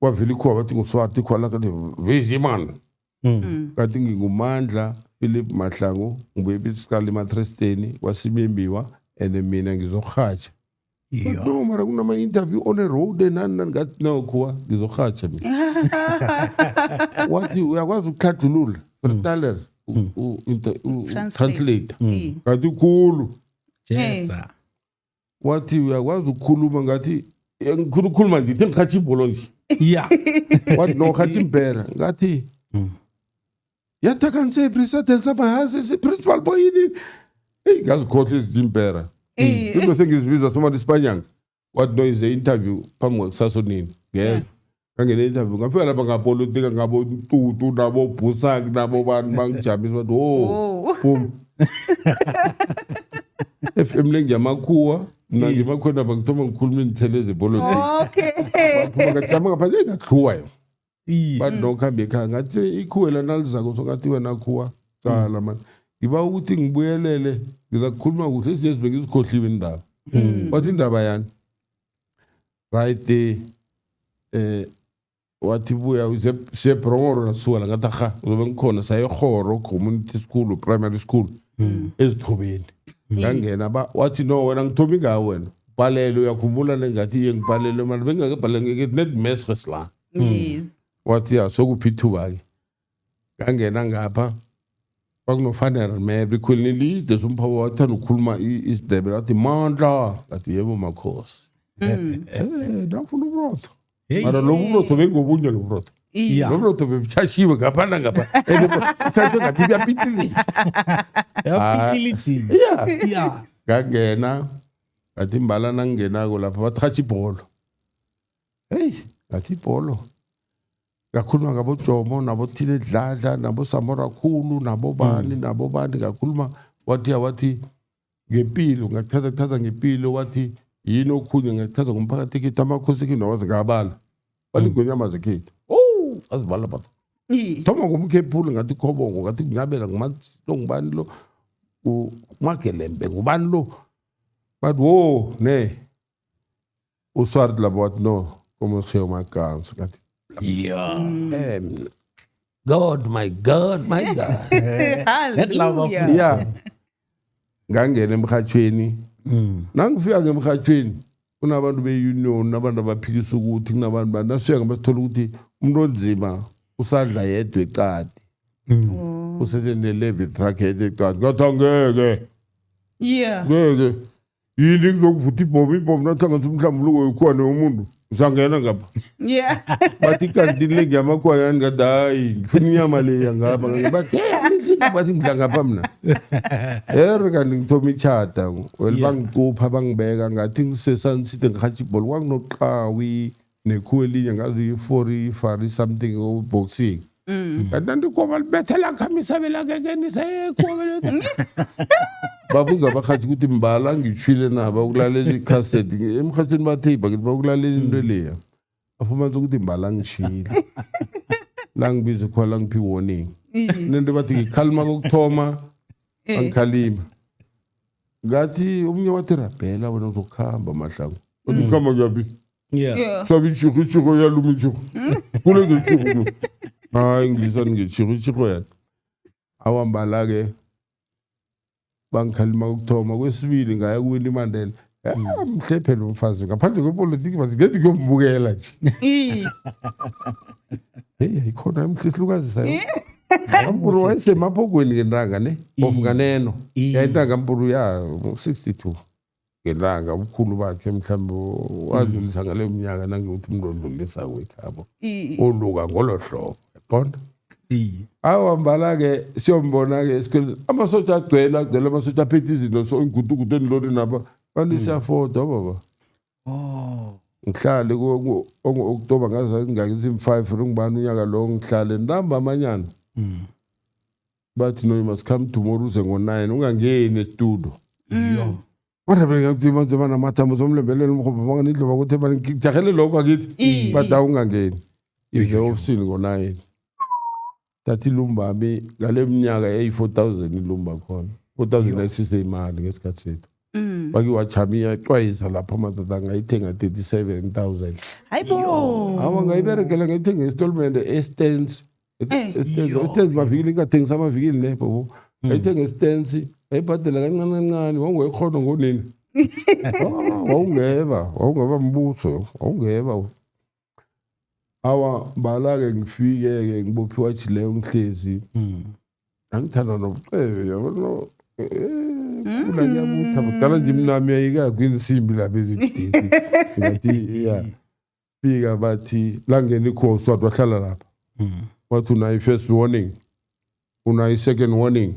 Speaker 4: Kwavela ikhuwa, bathi nguswati ikhuwa lakathi veziman. Ngathi nginguMandla Philip Mahlangu, ngibuye ePitskali ematresteni kwasimembiwa, and mina ngizorhatjha. No, mara kunama-interview on a road nani nani. Ngathi no khuwa, ngizorhatjha mina. Wathi uyakwazi ukutlhadlulula, vertaler,
Speaker 3: Translate.
Speaker 4: Translate. Ngathi khulu.
Speaker 2: Jesa.
Speaker 4: Wathi uyakwazi ukukhuluma? Ngathi "Eh, ngikhona ukukhuluma nje, ithe ngirhatjha ibholo nje." Wathi no, rhatjha impera. Ngathi yathakanse president samahasi principal boyini. Eyi, ngazikhohlwa izinto impera. Into sengizibiza somali isipanyanga. Wathi no, ize interview phambi kwakusasa nini. Ngeza ngangena interview, ngafika lapha ngapolitika ngabo Tutu nabo Busak nabo bani, bangijamisa bathi wo.
Speaker 3: Oh.
Speaker 4: Boom, FM le ngiyamakhuwa mna, ngimakhona bangithoma ngikhuluma iinthelo zepolitiki. Baphuma, ngajama ngaphandle ngahluwa yona. Bathi no, kuhambe ekhaya. Ngathi ikhuwela nalizako, so ngathi wena khuwa, cala mani, ngiba ukuthi ngibuyelele ngiza kukhuluma kuhle, ezinye zibe ngizikhohliwe indaba. Wathi indaba yani right, wathi buya uze siyebrongoro nasuka la. Ngathi aha, uzobe ngikhona. Saye ehoro community school, primary school ezithobeni. Ngangena ba wathi no wena, ngithomi ngawe wena ubhalele, uyakhumbula le? Ngathi iye, ngibhalele mani, bengingakabhalele ngithi net mes la. Wathi ya, sokuphi ithuba-ke. Ngangena ngapha kwakunofanele mebe ikhwelini elide somphawa, wathanda ukukhuluma isiNdebele. Wathi Mandla. Ngathi yebo makhosi. Nafuna uburotho.
Speaker 2: Hey.
Speaker 4: Mara lobu burotho bengobunye lo burotho. Lo burotho bebuchashiwe ngapha nangapha, buchashiwe ngathi buyapitlika.
Speaker 2: Yapitlili.
Speaker 4: Ya. Ngangena, ngathi mbala nangingenako lapha bathatha ibholo. Heyi, ngathi ibholo, ngakhuluma ngabojomo nabothile dladla nabosamora khulu nabobani nabobani. Ngakhuluma, wathi ya, wathi ngempilo, ngachaza chaza ngempilo. Wathi yini okhunye? Ngachaza ngomphakathi ekhethu, amakhosi ekhethu nawazi. Ngabala balingonyama zekhethu, oh, azibala ba thoma ngomkhephula, ngathi khobongo, ngathi kunyabela ngumalo, ngubani lo, umagelembe ngubani lo. Bathi wo ne uswart labo. Wathi no, komoshe makansi. Ngathi God, my God, my God.
Speaker 2: That love of
Speaker 3: Hallelujah.
Speaker 4: Ya, ngangena emhathweni. Nangifika ngemhathweni kunabantu be-union, nabantu abaphikisa ukuthi kunabantu bantu. Nasifika ngasithola ukuthi umuntu onzima usadla yedwa ecadi, usese-levy truck yedwa ecadi. Ngathi angeke. Ngeke yini kuzokuvutha ibhomu, ibhomu nathlanganisa umhlambuluko wekhwane womuntu ngisangena ngapha. Bathi ikantini le ngiyamakhwayani. Ngathi hayi, ngifuna inyama leya ngapha. Bathi "Eh, bathi ngidla ngapha mina ere." Kanti ngithoma ichata well. Bangicupha bangibeka, ngathi ngisesanside ngihatsha ibhola, kwakunoqawi nekhuwa elinye, ngazi i-fori ifari something boxing. Kanti nandikoma libethela khamisa belakekenisa. Babuza abarhatshi ukuthi mbala ngitshwile na, bakulalela ikhaseti emrhatshweni, bathe ibhakethi bakulalela into leya. Afumanisa ukuthi mbala ngishile, langibiza khona langiphi i-warning nento. Bathi ngikhalima kokuthoma, angikhalima. Ngathi omunye wathi rabhela wena uzokuhamba Mahlangu. Wathi kuhamba kuyaphi? Sabe itshiko, itshiko yaluma, itshiko kule ngetshiko. Hayi, ngilisani ngetshiko, itshiko yana awambala-ke. Bangikhalima kokuthoma, kwesibili ngaya kuWinnie Mandela. Mhle phela umfazi ngaphandle kwepolitiki, bathi ngethi kuyombukela nje. Heyi, ayikhona imhlihlukazi sayo ampuru wayesemaphokweni ngentanga ne of nganeno. Yayintanga mpuru ya 62 ngelanga, ubukhulu bakhe mhlawumbe wadlulisa ngaleyo minyaka. Nangithi umuntu odlulisako ekhabo oluka ngolo hlobo, yaqonda. Awambala-ke siyombona-ke esikoleni, amasotsha agcwele, agcwele amasotsha aphethe izinto, so ingudugudu enilori naba bantu siyafoda baba. Ngihlale October ngaze ngakithi 5 ngibani unyaka lo, ngihlale ndamba amanyana. Bathi no, you must come tomorrow, uze ngo-9, ungangeni estudio. Manje ngathi manje banamathambo zomlembelela umrhobho banganidloba ukuthi ngijahele lokho akithi. Bathi awungangeni, ize ofisini ngo-9. Thatha ilumbami ngale minyaka eyi-4000 ilumba khona. 4000 ayisise imali ngesikhathi sethu. Bake wajamiya xwayisa lapho amadoda, ngayithenga 37,000.
Speaker 5: Hayibo.
Speaker 4: Awa, ngayiberegela, ngayithenga installment e-Stens. E-Stens mavikili, ingathengisa amavikili ne bobo. Ngayithenga e-Stens, ngayibhadela kancane kancane. Wawungekhono ngonini, wawungeba mbuso, wawungeba. Awa, bala-ke, ngifike-ke ngibophe iwatshi leyo, ngihlezi. Angithanda nobucebe, yabona, kula ngiyabutha kudala nje imnami yayikakho insimbi lapha ezibudisi. Ngathi ya fika, bathi langena ikhosi, wathi wahlala lapha, wathi unayo i-first warning, unayo i-second warning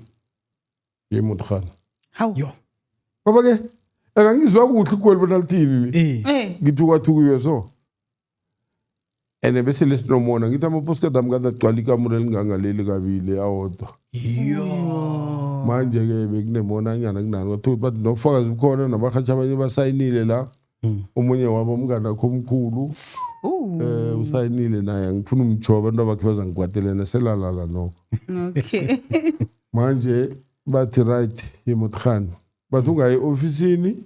Speaker 4: yemuthana.
Speaker 5: Hawu.
Speaker 2: Yo.
Speaker 4: Baba ke and angizwa kuhle igoli bona lithini mi. Ngithi kwathukiwe so and bese lesinomona, ngithi amaposikadi ami kade agcwala ikamelo elingangaleli kabili awodwa.
Speaker 2: Yo.
Speaker 4: Manje-ke bekunemonanyana kunani, kwathiwa bathi nobufakazi bukhona, nabarhatshi abanye basayinile la. Omunye wabo umngane wakho omkhulu. Usayinile naye, angifuna umtsho, abantu abakhe bazangikwatelela selalala nokho. Manje bathi right yemothane, bathi ungayi e-ofisini,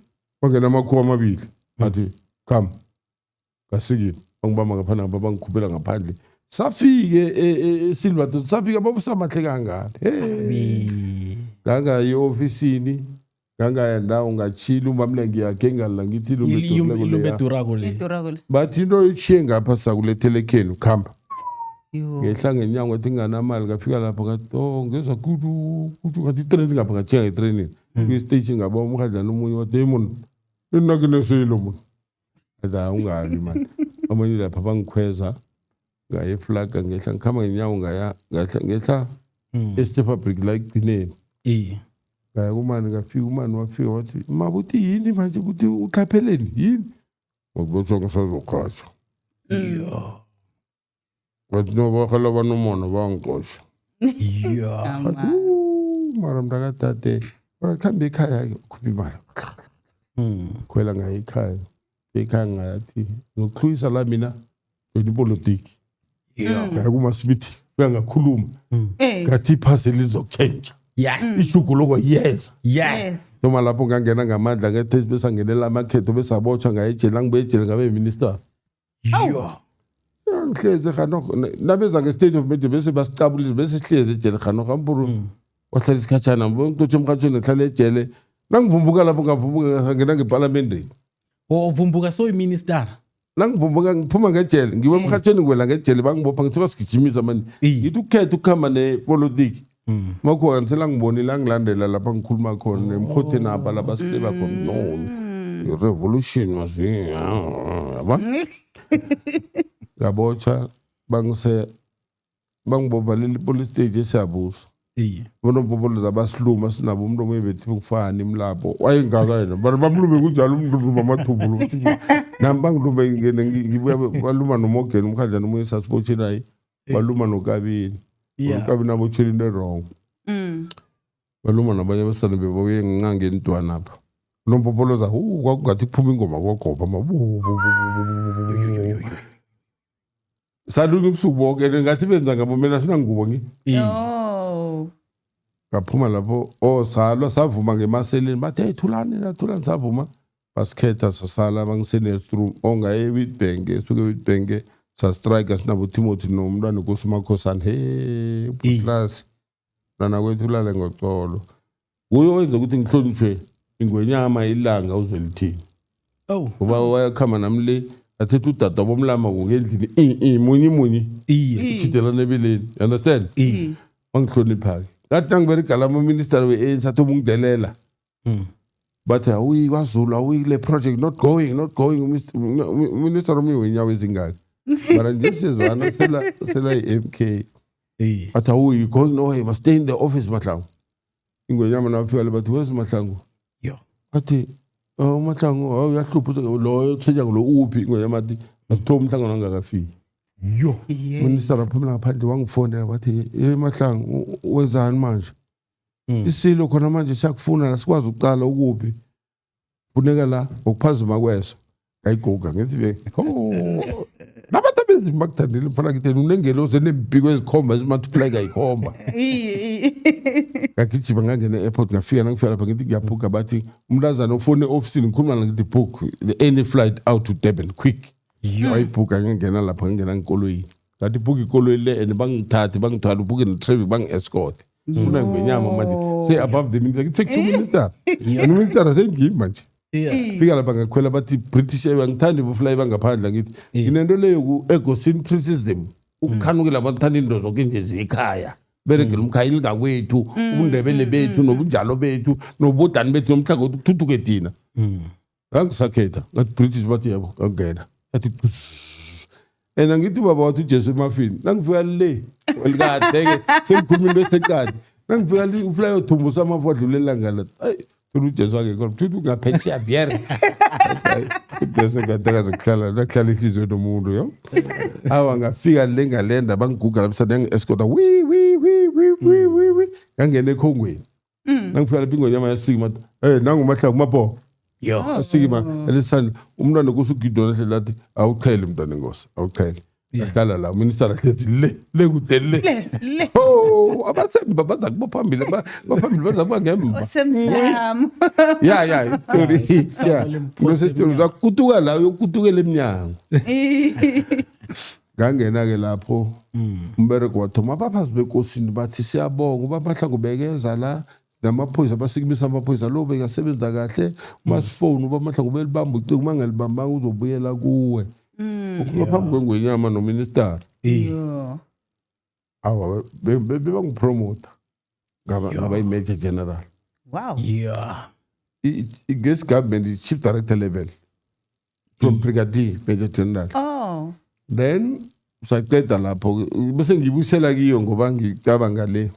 Speaker 4: bangena amakhuwa amabili, bathi come ngasikile, bangibamba ngaphandle ngapha, bangikhuphela ngaphandle. Safike eSilverton, safika babusamahle kangani. Hey, ngangaya e-ofisini, ngangaya ndawo, ngachila umamle, ngiyakhe ngala ngithi
Speaker 2: Ilumbe durako le.
Speaker 5: Idurako le.
Speaker 4: Bathi into oyitshiye ngapha sakulethela ekhenu, khamba.
Speaker 5: Yo.
Speaker 4: Ngehla ngenyango, athi nginganamali, ngafika lapho ngathi oh, ngezwa kudu kudu, ngathi itreni ngapha, ngathiya ngetrenini kwi-station, ngaba umhadlana omunye wathi, hey mun, inakinesilo mun, athi hayi ungabi mani. Abanye lapha bangikhweza, ngaya eflaga, ngehla ngikhamba ngenyawo, ngaya ngehla ngehla eStefabrick la ekugcineni. Ngaya kumani, ngafika umani, wafika wathi mabuthi yini manje, ukuthi uxhapheleni yini, ngakubotshwa ngisazokhatsha.
Speaker 2: Yo.
Speaker 4: Bathi no, bakhala banomona, bangixosha.
Speaker 2: Yo.
Speaker 5: Ama.
Speaker 4: Bathi, "Ooh, mara mntakadade, mara kuhambe ekhaya-ke, khupha imali." Khwela ngaye ekhaya, ekhaya ngayathi ngizokuhluyisa la mina join ipolitiki.
Speaker 2: Yo.
Speaker 4: Ngaya kumasimithi, fika ngakhuluma. Ngathi iphasi lizokutshentsha. Ihluguluko yeza.
Speaker 2: Yes.
Speaker 4: Noma lapho ngangena ngamandla ngethe bese angenela amakhetho, bese abotshwa, ngaye ejele, angibuye ejele ngabe minister.
Speaker 2: Yo.
Speaker 4: Ngihlezi hanokho nabeza nge-state of media, bese basicabulile, bese sihlezi ejele hanokho ampuru, wahlala isikhatshana ngixotshe emhathweni, ngihlala ejele, nangivumbuka lapho ngavumbuka ngangena ngepalamendeni.
Speaker 2: Uvumbuka soyi-minister.
Speaker 4: Nangivumbuka ngiphuma ngejele, ngiwe emhathweni, ngiwela ngejele, bangibopha, ngithi basigijimisa mani. Ngithi ukukhetha ukuhamba nepolitiki makho kangisela, ngibonile angilandela lapha ngikhuluma khona emkhotheni apha lapha sihleba khona, no revolution was yabo. Ngabotshwa, bangise bangibovalela i-police stage eSiyabuswa. Bonompopoloza basiluma sinabo, umuntu omunye bethi kufani imlapho wayengaka yena, bana bamlume kunjalo, umuntu uluma amathumbu lo. Nami bangilume ngene ngibuya, baluma nomogeni umkhandlana omunye sasibotshwe naye, baluma nokabini. Ukabini abotshwele into e-wrong. Baluma nabanye abasana bebabuye ngincange entwana apha unompopoloza kwakungathi kuphuma ingoma kwagoba ma bu, bu, bu, bu, bu, bu, bu, bu. Salunya ubusuku bonke, ngathi benza ngabo, mina sinangubo ngi.
Speaker 5: Oh.
Speaker 4: Ngaphuma lapho, oh, salwa, savuma ngemaseleni, bathi hey thulani la, thulani, savuma, basikhetha, sasala, bangisene-room ongaye e-Witbank, esuke e-Witbank sastrike sinabo Timothy nomntwana Nkosi Makhosana, he ubutlas mntwana kwethu, ulale ngocolo, nguye owenza ukuthi ngihlonishwe ingwenyama ilanga uzwelithini.
Speaker 2: Oh.
Speaker 4: Ngoba wayakhamba nami le, athethe udada bomlama ngendlini i munye munye. Utjhidelana ebeleni, you understand? Wangihlonipha-ke, ngathi nangiberega lama minister we-ANC, athi umungidelela. Bathi awuyi kwaZulu, awuyi kule project, not going, not going. Minister omunye wenyawo ezingaki, mara nje sizwana sela i-MK. Bathi awuyi, going no, you must stay in the office, Mahlangu. Ingwenyama nabafika le bathi where's Mahlangu?
Speaker 2: Yo.
Speaker 4: Bathi oh uMahlangu, oh uyahlupha loyo uthenya lo uphi? Ingwenyama athi asithoba umhlangano angakafiki.
Speaker 2: Yo.
Speaker 4: Minister aphumela ngaphandle, wangifonela, wathi hey Mahlangu, wenzani manje? Isilo khona manje siyakufuna la, sikwazi ukuqala, ukuphi? Funeka la ngokuphazima kweso, ngayiguga ngithi be oh nabathi Umsebenzi makuthandile mfana kithi unengelosi enempiko ezikhomba ezimultiply kayikhomba. Ngagijima ngangena e-airport, ngafika, nangifika lapha ngithi ngiyabhuka, bathi umntazana ufone e-ofisini, ngikhuluma la, ngithi book the any flight out to Durban quick. Wayibhuka, ngangena lapha, ngangena ngikoloyi, ngathi book ikoloyi le and bangithathe bangithwale, ubhuke ne-traffic, bangi-escort. Funa ngwenyama manje say above the minister, ngithi to minister and minister sengimi manje. Fika lapha ngakhwela, bathi British Airways, angithandi bufly bangaphandle, ngithi nginento leyo ku-egocentrism, ukukhanukela abantu, thanda into zonke nje zekhaya, beregela umkhaya ilingakwethu, ubundebele bethu nobunjalo bethu nobudani bethu nomhlanga ukuthi kuthuthuke thina. Ngangisakhetha, ngathi British, bathi yebo, ngangena, ngathi "Tus." And angithi baba wathi uJesu emafini, nangifika le welikade-ke sengikhuluma into esecadi, nangifika le ufly othumbusa amafu adlula elanga la, ayi thola uJesu akekho, thuthi ungaphetsheya vyere uJesu kade akazokuhlala nakuhlala enhliziyweni nomuntu yo. Awa, ngafika le ngalenda, bangiguga lapha yangi-escorta wi wi wi wi wi wi wi, ngangena ekhongweni. Nangifika lapha ingonyama yasikima, hey, nanguMahlangu mabhoko.
Speaker 2: Yo.
Speaker 4: Asikima elisandla umntwana enkosi uGidon ehle lathi awuchele mntwana enkosi, awuchele. Ahlala la uminister ahlezi le le kude le.
Speaker 5: Le le.
Speaker 4: Oh, abasemba baza kuba phambili, baphambili baza kuba ngemva.
Speaker 5: Osemsamo.
Speaker 4: Ya, story.
Speaker 2: Isemsamo
Speaker 4: Ya.
Speaker 2: lemphosa
Speaker 4: Bese story
Speaker 2: emnyango.
Speaker 4: zakutuka la, uyokutukela emnyango. Ngangena ke lapho, umbereko wathoma, abaphazi bekosini bathi siyabonga ubaba Mahlangu bekeza la namaphoyisa, basikimisa amaphoyisa lo bekasebenza kahle, masifone uba Mahlangu belibamba ucingo, uma ngalibambanga uzobuyela kuwe. Ukhuluma phambi kwengwenyama nominister.
Speaker 5: Yo.
Speaker 4: Awa, bebangipromota, ngaba i-major general. This government is chief director level from brigadier, major general.
Speaker 5: Oh.
Speaker 4: Then saqeda lapho, bese ngibuyisela kiyo ngoba ngicabanga le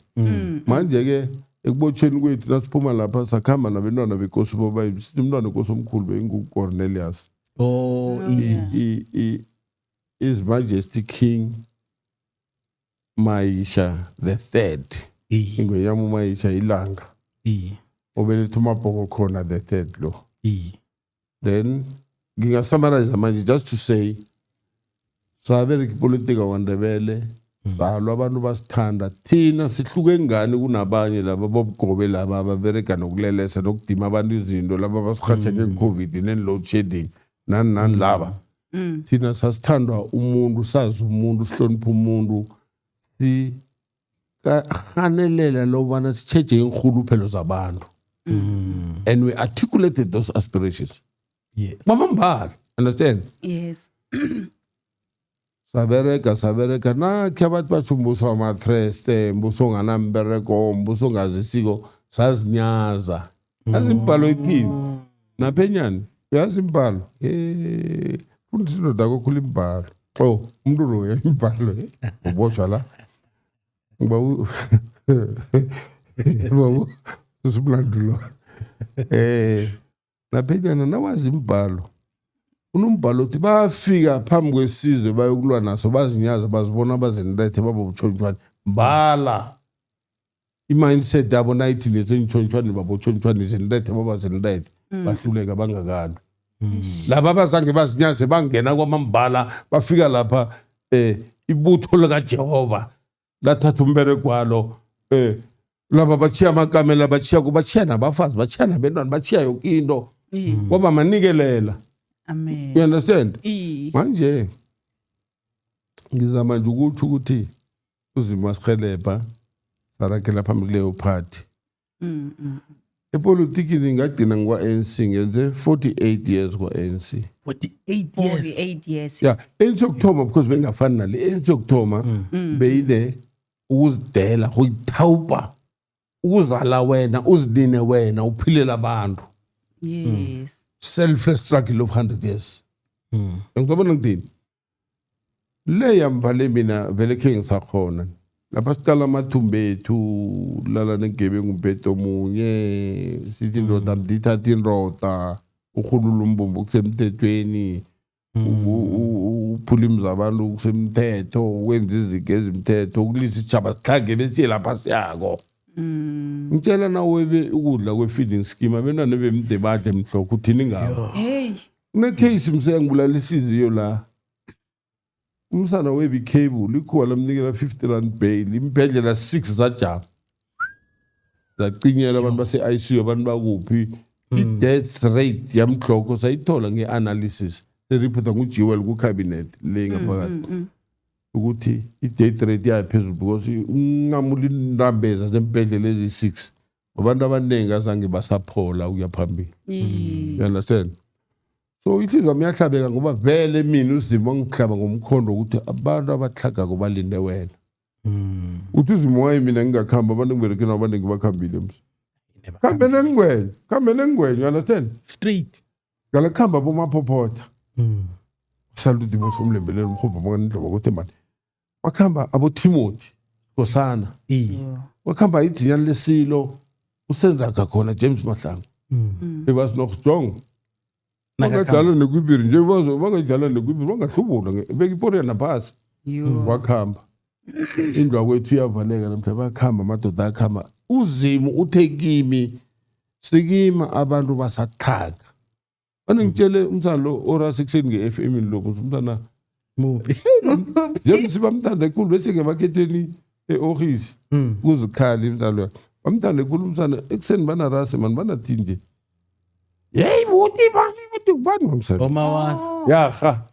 Speaker 4: manje ke ekubotshweni kwethu, nasiphuma lapha sakhamba nabentwana bekosi bobayili, sithi umntwana wenkosi omkhulu bengu-Cornelius.
Speaker 2: Oh.
Speaker 4: His Majesty King Maisha the Third, ingwenyama uMayisha ilanga obeletha uMabhoko khona the third lo. Then ngingasummarize manje just to say sabereka ipolitika kwaNdebele, balwa abantu basithanda thina, sihluke ngani kunabanye laba bobugobe, laba ababerega nokulelesa nokudima abantu izinto, laba basirhatsha nge-COVID ne-load shedding nani nani laba. Thina sasithandwa umuntu, sazi umuntu, sihlonipha umuntu, sikahanelela lobana sitjheje iinrhuluphelo zabantu and we articulated those aspirations kwamambala, understand?
Speaker 5: Yes.
Speaker 4: Sabereka, sabereka nakhe, abantu bathi umbuso wamatreste, mbuso onganambereko, mbuso ongazisiko, sazinyaza. Yazi imbhalo ithini naphenyani? Uyazi imbhalo? Fundisa indoda kokhula imbhalo. Oh, umuntu loya imbhalo uboshwa la ngoba usumlando lo naphenyana nawazi imbhalo, unombhalo uthi bafika phambi kwesizwe bayokulwa naso, bazinyaza, bazibona bazintethe babobutshontswane mbala. I-mindset yabo nayithi nezentshontswane babotshontswane zintethe, baba zintethe, bahluleka bangakali. Laba abazange bazinyaze bangena kwamambala, bafika lapha ibutho likaJehova lathatha umbereko walo. Laba bachiya amakamela, bachiya bachiya nabafazi, bachiya nabentwana, bachiya yoke into, kwaba manikelela.
Speaker 5: Amen.
Speaker 4: You understand?
Speaker 5: Iye.
Speaker 4: Manje ngizama nje ukuthi uzima sihelebha sarakela phambili kuleyo party. Epolitikini ngagcina ngikwa-ANC, ngenze 48 years kwa-ANC.
Speaker 2: 48 years.
Speaker 5: 48 years.
Speaker 4: Ya, ANC yokuthoma, because bengafani nale ANC yokuthoma, beyine ukuzidela, ukuyithawupa, ukuzala wena, uzinine wena, uphilela abantu. Selfless struggle of 100 years. Ngicabanga ngithini le yamva le, mina vele khe ngisakhona lapha, siqala amathumba ethu, lala negebengu umbhedo omunye, sithi indoda mdithatha indoda, urhulula umbumbu kusemthethweni, uphula imizi abantu kusemthetho, ukwenza izinto ezimthetho, ukulisa isitshaba sihlange besiye lapha siyako. Ngitshela nawebe ukudla kwe-feeding scheme, abentwana bemde badle mhlokho, uthini ngabo?
Speaker 5: Hey.
Speaker 4: Kunecase mseyangibulala ihliziyo la. Umsana weba icable, ikhuwa lamnikela 50 rand bail, imbhedlela 6 zajama. Zacinyela abantu base-ICU, abantu bakuphi. I-death rate yamhloko sayithola nge-analysis seripota nguJewel ku-cabinet le ngaphakathi ukuthi i-death rate yaphezulu because unqamula inambeza zembhedlela ezi-6, abantu abaningi azange basaphola ukuya phambili. You understand? So inhliziyo yami iyahlabeka ngoba vele mina uzimo wangihlaba ngomkhondo ukuthi abantu abahlagako balinde wena. Uthi uzimo waye mina ngingakhamba, abantu engibereke nabo abaningi bakhambile mse. Khambe nengwenye, khambe nengwenye, you understand?
Speaker 2: Straight.
Speaker 4: Ngalakuhamba bomaphophotha. Saluti bosomlembelelo umhobho bonke ukuthi mani. Wakhamba aboTimothy Nkosana. Wakhamba idzinyane lesilo usenza khona James Mahlangu. Bebasinokujonga. Bangadlala nekwibiri nje bazo bangadlala nekwibiri bangahlubula beka iporiyana naphasi. Wakhamba. Indlu yakwethu iyavaleka namhla bakhamba amadoda akhamba. Uzimu uthe kimi sikima abantu basaxhaka. Bane ngitshele umsana lo orasi ekuseni nge-FM lo umntana
Speaker 2: Muphi?
Speaker 4: James bamthanda khulu bese ngemakhetheni e-office kuzikhali umntana bamthanda khulu umsana ekuseni banarase mani banathini nje. Yeyi buti bani buti kubani wamsana.
Speaker 2: Omawasa.
Speaker 4: Yaha.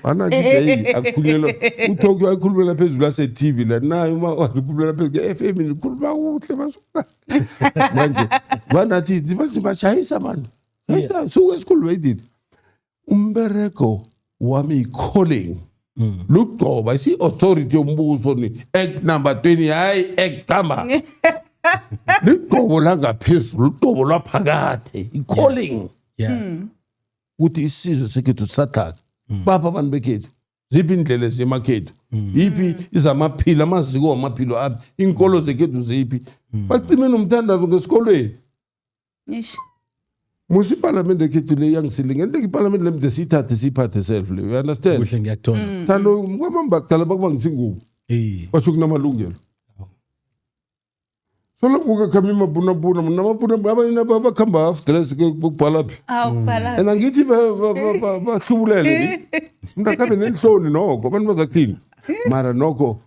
Speaker 4: Bana kithi akukhulunyelwa uTokyo ayikhulumela phezulu ase-TV la naye uma wazikhulumela phezulu ke-FM nikhuluma kuhle basuka manje banathi bathi bashayisa abantu suku esikhulu bayidini umberego wami i-calling lugcoba isi-authority yombuso ni act number 20 hayi act kamba ligcobo langaphezulu lugcobo lwaphakade i-calling ukuthi isizwe sekhethu sisathaka bapha abantu bekhethu ziphi indlela eziyemakhethu yiphi izamaphilo amaziko wamaphilo aphi iinkolo zekhethu ziphi bacime nomthandazo ngesikolweni.
Speaker 5: Ish.
Speaker 4: Musi ipalamende ekhethu le iyangisile ngento ipalamende le mde siyithathe siyiphathe self le, you understand?
Speaker 2: Kuhle, ngiyakuthola.
Speaker 4: Thando kwamamba kudala bakubangisa ingubo basho kunamalungelo solo kungakhamba imabhunabhuna namabhuna abanye bakhamba half dress kubhala phi.
Speaker 5: Awu kubhala.
Speaker 4: And angithi bahlubulele ni umuntu akhambe nenhloni nokho abantu baza kuthini mara nokho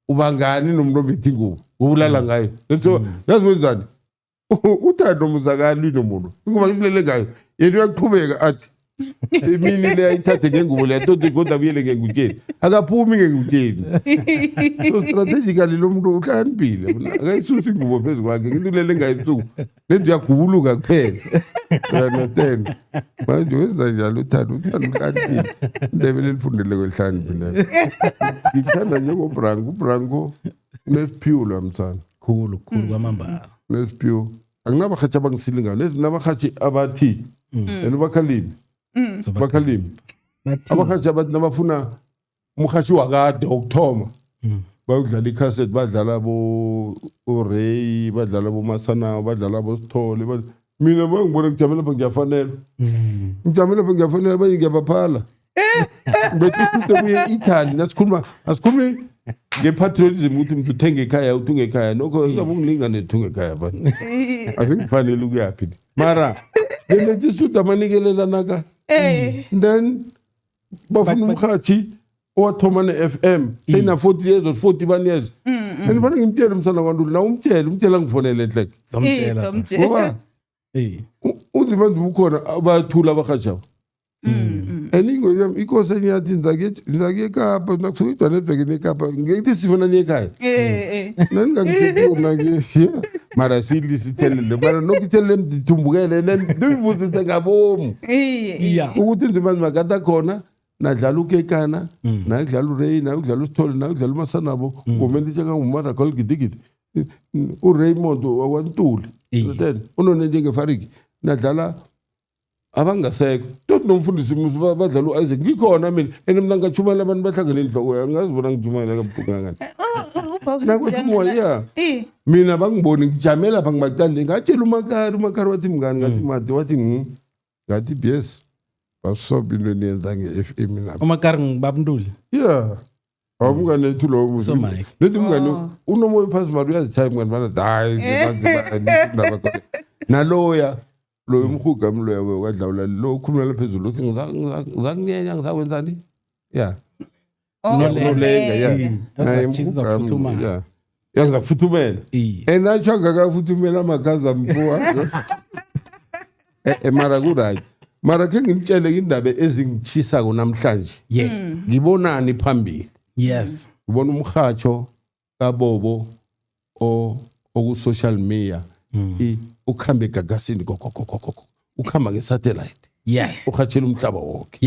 Speaker 4: ubangani nomuntu ombethe ingubo ubulala ngayo. So yazi wenzani uthando muzakali nomuntu ingubo ngilele ngayo yena uyaqhubeka athi imini le ayithathe ngengubo le atoti kodwa abuyele ngengutsheni akaphumi ngengutsheni. So strategically lo muntu uhlakaniphile akayisusi ingubo phezu kwakhe ngento ulele ngayo ebusuku lento uyagubuluka kuphela, you understand? Manje wenza njalo uthando uthando uhlakaniphile indebele elifundele kwelihlakaniphile ngikuthanda njengobranko ubranko unesiphiwo lo mthana.
Speaker 2: Khulu khulu kwamambala.
Speaker 4: Unesiphiwo akunabarhatshi abangisile ngayo lezi nabarhatshi abathi and bakhalimi bakhalimi abarhatshi abathi nabafuna umrhatshi wakade wokuthoma bayokudlala icassette badlala bo oRay badlala boMasana badlala boSithole mina bangibona ngijame lapha ngiyafanela ngijame lapha ngiyafanela baye ngiyabaphala ngibethe isute kuye Italy nasikhuluma asikhulumi nge-patriotism ukuthi umuntu uthenge ekhaya uthunge ekhaya nokho singabe ungilingane thunge ekhaya bani asingifanele ukuyaphi mara ngilethe isudu amanikelela then bafuna umrhatshi owathoma ne-FM seyina 40 years or 41 years and bana ngimtshele umsana kwantuli na umtshele umtshele angifonele enhleke
Speaker 2: Zomtshela.
Speaker 4: Ngoba unzima nzima ukhona bayathula abarhatshabo and ingoyami inkosi enye yathi ngizakuya eKapa nakusuka iJohannesburg neKapa ngithi sibona niye ekhaya nani ngangithethe mara silise ithelele mara nokho ithelele mdithumbukele ndiyibuzise ngabomu ukuthi nzima nzima kade akhona nadlala ukekana nakudlala uRay nakudlala uSithole nakudlala uMasanabo ngomele njengangumaragol gidigidi uRaymond wakwaNtuli understand unone njengefariki nadlala abangasekho tot nomfundisi musi badlala u-Isaac ngikhona mina and mina ngachumela abantu bahlangene inhloko angazibona ngijumela kabuhlungu kangani nakwethu ya mina bangiboni ngijame lapha ngibacalile ngatshela umakari umakari wathi mngani ngathi mati wathi ngathi bs basobe into eniyenza nge-FM lapha.
Speaker 2: Umakari ngibabntuli.
Speaker 4: Yeah awumngane ethu lowo.
Speaker 2: So Mike.
Speaker 4: Lethi mngane unomoya phasi mali uyazitshaya mngane bana hayi naloya loyo umhuga mloya wadlawula lo ukhulumela phezulu uthi ngizakunyenya ngizakwenzani ya.
Speaker 5: Oh,
Speaker 4: Unolenga, yeah.
Speaker 2: Eh, uzakuchisa, uzakufuthumala.
Speaker 4: Yeah. Ya ngizakufuthumela.
Speaker 2: Iye.
Speaker 4: And atsho angakafuthumela amakhaza mpuwa. Mara ku-right. Mara khe ngimtshele indaba ezingitshisako namhlanje.
Speaker 2: Yes.
Speaker 4: Ngibonani phambili?
Speaker 2: Yes.
Speaker 4: Ngibona umhatsho kaBobo o oku-social media ukhambe egagasini kokokokoko, ukhamba nge-satellite, urhatshela umhlaba wonke.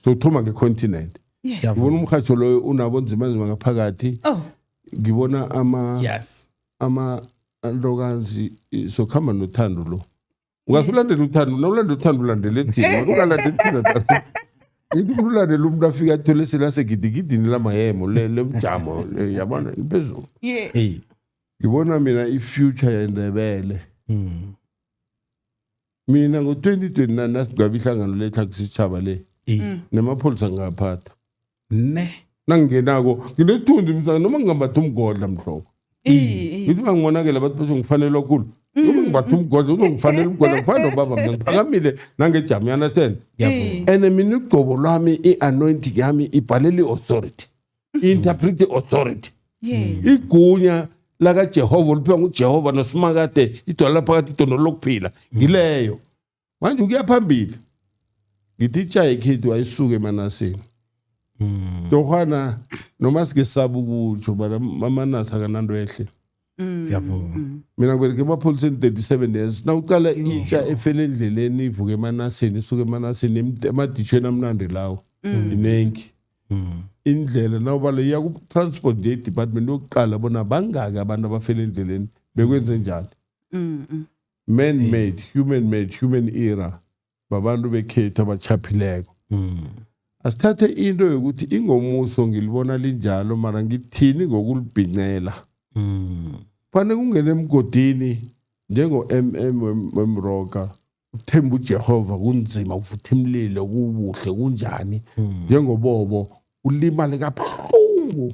Speaker 4: So uthoma nge-continent. Ngibona umhatsho loyo unabo nzima nzima ngaphakathi.
Speaker 5: Oh.
Speaker 4: Ngibona ama ama antokazi sokhamba nothando lo. Ungasulandela uthando, nawulandela uthando ulandele thina, ungalandeli thina. Ngithi umuntu ulandela umuntu afike athole selasegidigidini lamayemo lemjamo yabona iphezulu.
Speaker 2: Hey.
Speaker 4: Ngibona mina i-future yeNdebele. Mina ngo-2029 nasigcwaba ihlangano letlhakisitshaba le, nemapholisa ngingaphatha.
Speaker 2: Ne.
Speaker 4: Nangingenako nginesithunzi msana, noma ngingambatha umgodla mhloko. Ngithi bangibonakele bathi batho ngifanelwa khulu. Noma ngimbatha umgodla uzongifanela umgodla, ngifana nobaba mina ngiphakamile nangejam, you understand?
Speaker 2: Ngiyavuma.
Speaker 4: And mina ugcobo lwami, i-anointing yami ibhalela i-authority, i-interpret i-authority. Igunya lakaJehova oliphiwa nguJehova noSimakade, idwala laphakathi, idondo lokuphila ngileyo. Manje ukuya phambili ngithi itshayi ekhethu ayisuke emanasini tohwana, noma sike saba ukutsho bana amanasi akananto ehle.
Speaker 2: Siyavuma.
Speaker 4: Mina ngibereke emapholiseni 37 years. Nawucala itsha efele endleleni ivuke emanasini, isuke emanasini, emaditshweni amnandi lawo, inengi indlela. Nawubala iya ku-transport nje i-department yokuqala bona bangaki abantu abafele endleleni, bekwenze njani? Man made, human made, human error, babantu bekhethu abachaphileko. Asithathe into yokuthi ingomuso ngilibona linjalo, mara ngithini ngokulibhincela? Fanele kungene emgodini njengo-mm wemroka, uthemba uJehova, kunzima, kuvutha imlilo, kubuhle kunjani, njengobobo ulimale kabuhlungu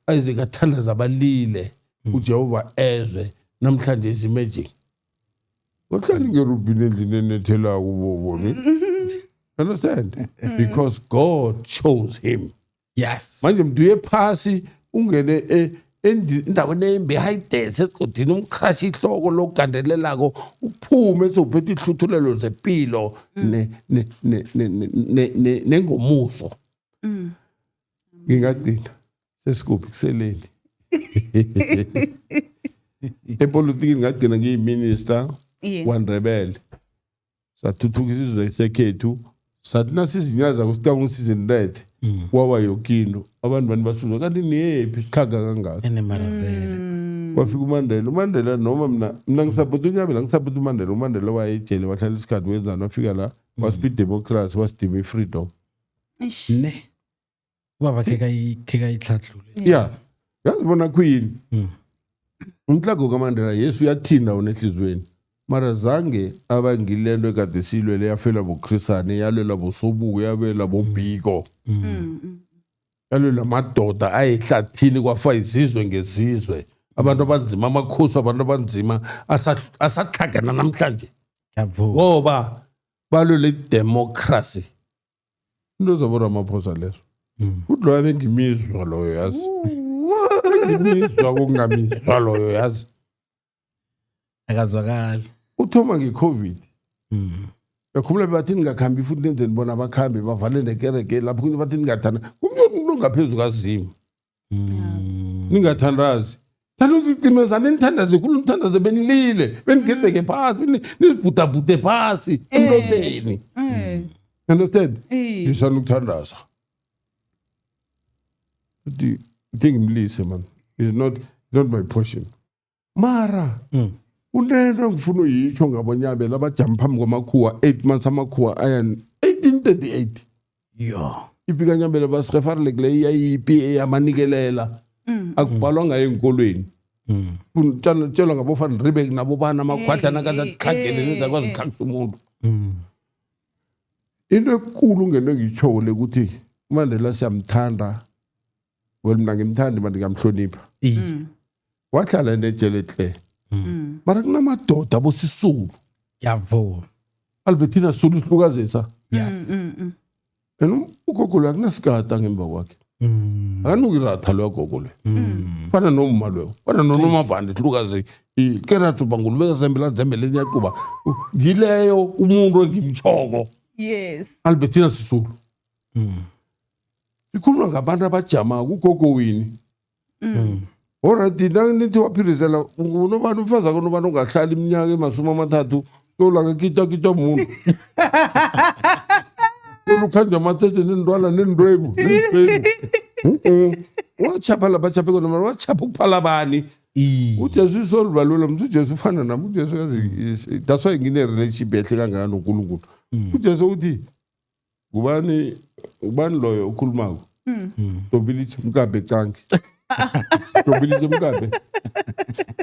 Speaker 4: aze kathandaza abalile uJehova ezwe. Namhlanje is imagine uhlala ngerubhini endlini enethelako ubobo ne, understand? Because God chose him. Manje mntu uye phasi ungene endaweni embi, high dance esigodini, umcrash ihloko lokugandelelako, uphume sewuphethe ihluthulelo zempilo nengomuso. Ngingagcina sesikuphi kuseleni epolitikini, ngagcina ngiyiminister kwaNdebele, sathuthukisa izwe sekhethu. Sathi nasizinyaza kusicabanga useason red, kwaba yoke into abantu bani basuza kanti niyephi, sihlaga kangaka.
Speaker 2: Ene maravele.
Speaker 4: Kwafika uMandela. UMandela, noma mina ngisapota uNyabela, ngisapota uMandela. UMandela wayejele, wahlala isikhathi, wenzani, wafika la wasipha idemocracy, wasidima i-freedom.
Speaker 5: Eish.
Speaker 2: Ne. Ubaba khe kayitlhatlhule.
Speaker 4: Ya, yazi bona kuyini umhlago kaMandela? Yesu uyathinda wona ehliziyweni, mara zange abangilento ekade siyilwele, yafela bochrisane, yalwela bosobuku, yalwela bobhiko, yalwela amadoda ayehlathini, kwafa izizwe ngezizwe, abantu abanzima, amakhosi, abantu abanzima asahlagana namhlanje.
Speaker 2: Ngiyavuma.
Speaker 4: Ngoba balwele idemocracy, into zabo Ramaphosa lezo. Futhi loyo bengimizwa loyo, yazi, bengimizwa kokungamizwa loyo, yazi.
Speaker 2: Akazwakali.
Speaker 4: Uthoma nge-COVID. Yakhumula bathi ningakhambi futhi nenzeni bona bakhambe bavale nekereke lapho kunye, bathi ningathanda kumntu ongaphezu kazimu, ningathandazi, thanda nithandaze khulu, nithandaze benilile, benigedeke phasi, nizibhudabhude phasi emloteni. Understand? Lisani ukuthandaza. Uthi uthi ngimlise man, is not my portion, mara unento engifuna uyitsho ngabonyabela abajama phambi kwamakhuwa 8 months, amakhuwa aya 1838.
Speaker 2: Yo.
Speaker 4: Ipi kaNyambela basirefarele kule iyayipi eyamanikelela, akubhalwa ngayo enkolweni. Tshelwa ngabofana Riebeeck nabobana amakhwahlana kazakuhlagele nezakwazi ukuhlagisa umuntu. Into ekulu ngento engiyitshoko le ukuthi uMandela siyamthanda. Well, mina ngimthandi manje, ngiyamhlonipha. Wahlala nejele hle, mara kunamadoda abosisulu.
Speaker 2: Ngiyavuma.
Speaker 4: Albertina Sulu, silukazisa.
Speaker 2: Yes.
Speaker 4: And ugogo lo akunasigada ngemva kwakhe. Akanuki iratha loyo gogo loyo. Fana nomma loyo, fana nonomavande hlukaze kerathuba ngulubeka zembela zembeleni yaquba ngileyo umuntu engimtjhoko.
Speaker 5: Yes.
Speaker 4: Albertina Sisulu. Ikhuluma ngabantu abajamako ugogo wini. Alright, nithi waphirisela unobani umfazi akho nobani ungahlali iminyaka emasumi 30 solaka kita muntu. Olukhanja amathethe nentwala nendwebu nendwebu. Wachapha lapha chaphe khona mara wachapha ukuphala bani. UJesu isolubalula mntu uJesu ufana nami uJesu yazi that's why ngine relationship ehle kangaka noNkulunkulu. UJesu uthi ngubani ubani loyo okhulumako? Tobilithe mkabe cangi. Tobilithe mkabe.